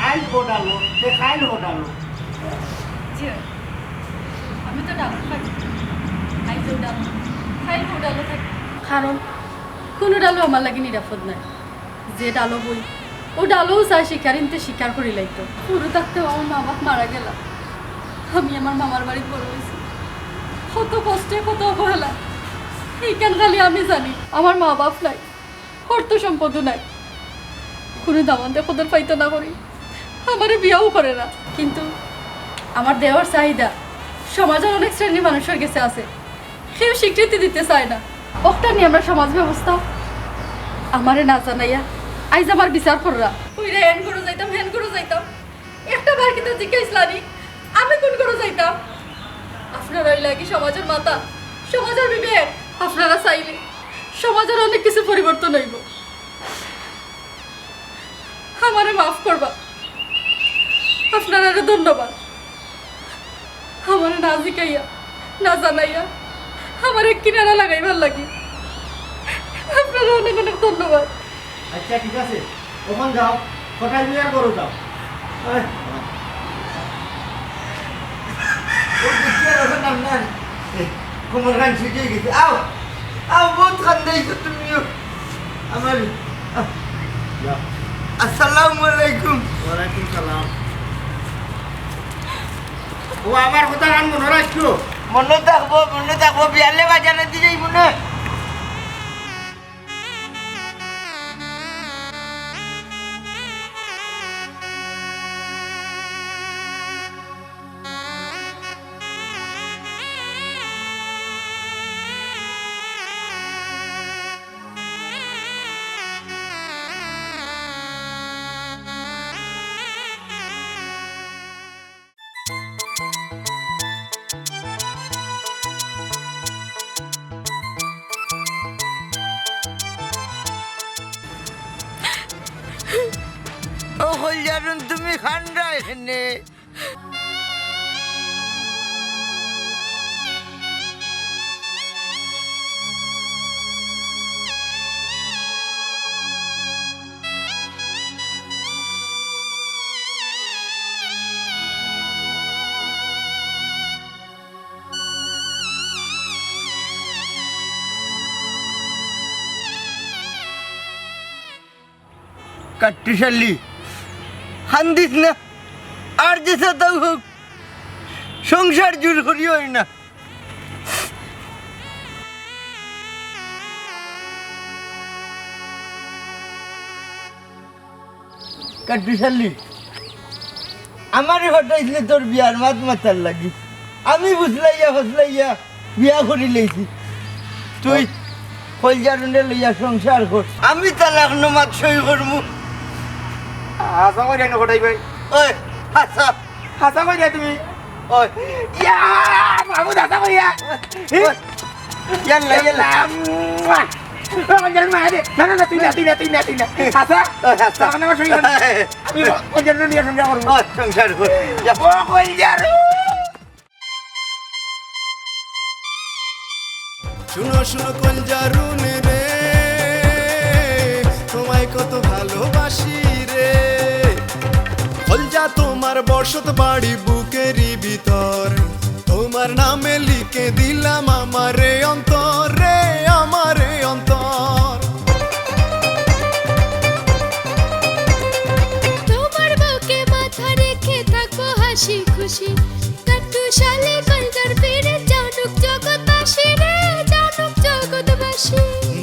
আইজ ও ডালো, তে কাইল ও ডালো। জি অয়। আমি তো ডালো থাকি। আইজ ও ডালো, কাইল ও ডালো থাকি। কারণ কুনু ডালো আমার লাগি নিরাপদ নায়। যে ডালো বই, ও ডালো চায় শিকারিন তে শিকার করিলাইতো। হুরু থাকতেউ আমার মা-বাপ মারা গেলা। আমি আমার মামার বাড়িত বড় অইছি। কত কষ্টে, কত অবহেলা। ইখান খালি আমি জানি। আমার মা-বাপ নাই, অর্থ সম্পদও নাই। কুনু দামান্দে কদর পাইতো না করি আমারে বিয়াও করে না। কিন্তু আমার দেওয়ার চাহিদা সমাজর অনেক শ্রেণীর মানুষর গেছে আছে, কেউ স্বীকৃতি দিতে চায় না। অখটা নি আমরার সমাজ ব্যবস্থা। আমারে না জানাইয়া আইজ আমার বিচার কররা। কইরা এন ঘরো যাইতাম, হেন ঘরো যাইতাম। একটা বার কিতা জিকাইছলানি আমি কুন ঘরো যাইতাম? আপনারা অইলা কি সমাজর মাথা, সমাজর বিবেক? আপনারা চাইলে সমাজর অনেক কিছু পরিবর্তন অইবো। আমারে মাফ করবা, আপনারারে ধন্যবাদ। আমারে না জিকাইয়া, না জানাইয়া, আমারে কিনারা লাগাইবার লাগি আপনারারে অনেক অনেক ধন্যবাদ। আচ্ছা, ঠিক আছে, অখন যাও, খটাই মিয়ার ঘরো যাও। আয়। ও দেখিয়া রসে নাম না। এ, কোমর খান ছুটি অইগেছে। আও, আও, বউত কান্দাইছো তুমিও। আমার, আও। যাও। আসসালামু আলাইকুম। ওয়ালাইকুম সালাম। ও, আমার কথা খান মনো রাখিও। মনো থাকবো, মনো থাকবো, বিয়ালে বাজারে দি যাইবো না। ও কলজারুন, তুমি কান্দায় কেনে? কাট্টুশালী, কান্দিস না, আর যেতা তাও হোক, সংসার জুড় করিও না। কাট্টুশালী, আমারে পাঠাইছলে তোর বিয়ার মাত মাতার লাগি। আমি ফুসলাইয়া ফুসলাইয়া বিয়া করিলাইছি। তুই কলজারুনরে লইয়া সংসার কর। আমি তালাকনামাত সই করমু। হাছা কইরা নি খটাই ভাই। ওই, হাছা। হাছা কইরা তুমি। ওই। ইয়া, মাহমুদ হাছা কইরা। ওই। ইয়াল্লা, ইয়াল্লা। ও, কলজারুন মায়া দে। না, না, না, তুই না, তুই না, তুই না, তুই না। হাছা? ওই, হাছা। তালাকনামা সই কর। আমি কলজারুন নিয়া সংসার করমু। ওই, সংসার কর। যা। ও, কলজারুন। শুনো, শুনো, কলজারুন রে, তোমায় কত ভালোবাসি রে। কলজা তোমার বসত বাড়ি বুকেরই ভিতর, তোমার নামে লিখে দিলাম আমারে অন্তর রে, আমারে অন্তর। তোমার বুকে মাথা রেখে থাকবো হাসি খুশি। কাট্টুশালী কলজার পীড়িত জানুক জগৎবাসী রে, জানুক জগৎবাসী।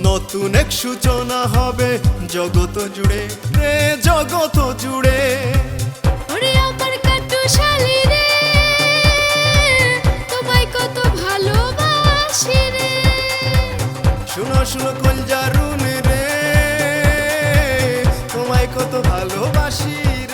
নতুন এক সূচনা হবে জগত জুড়ে রে, জগত জুড়ে। ওরে আমার কাট্টুশালী রে, তোমায় কত ভালোবাসি রে। শুনো, শুনো, কলজারুন কত ভালোবাসি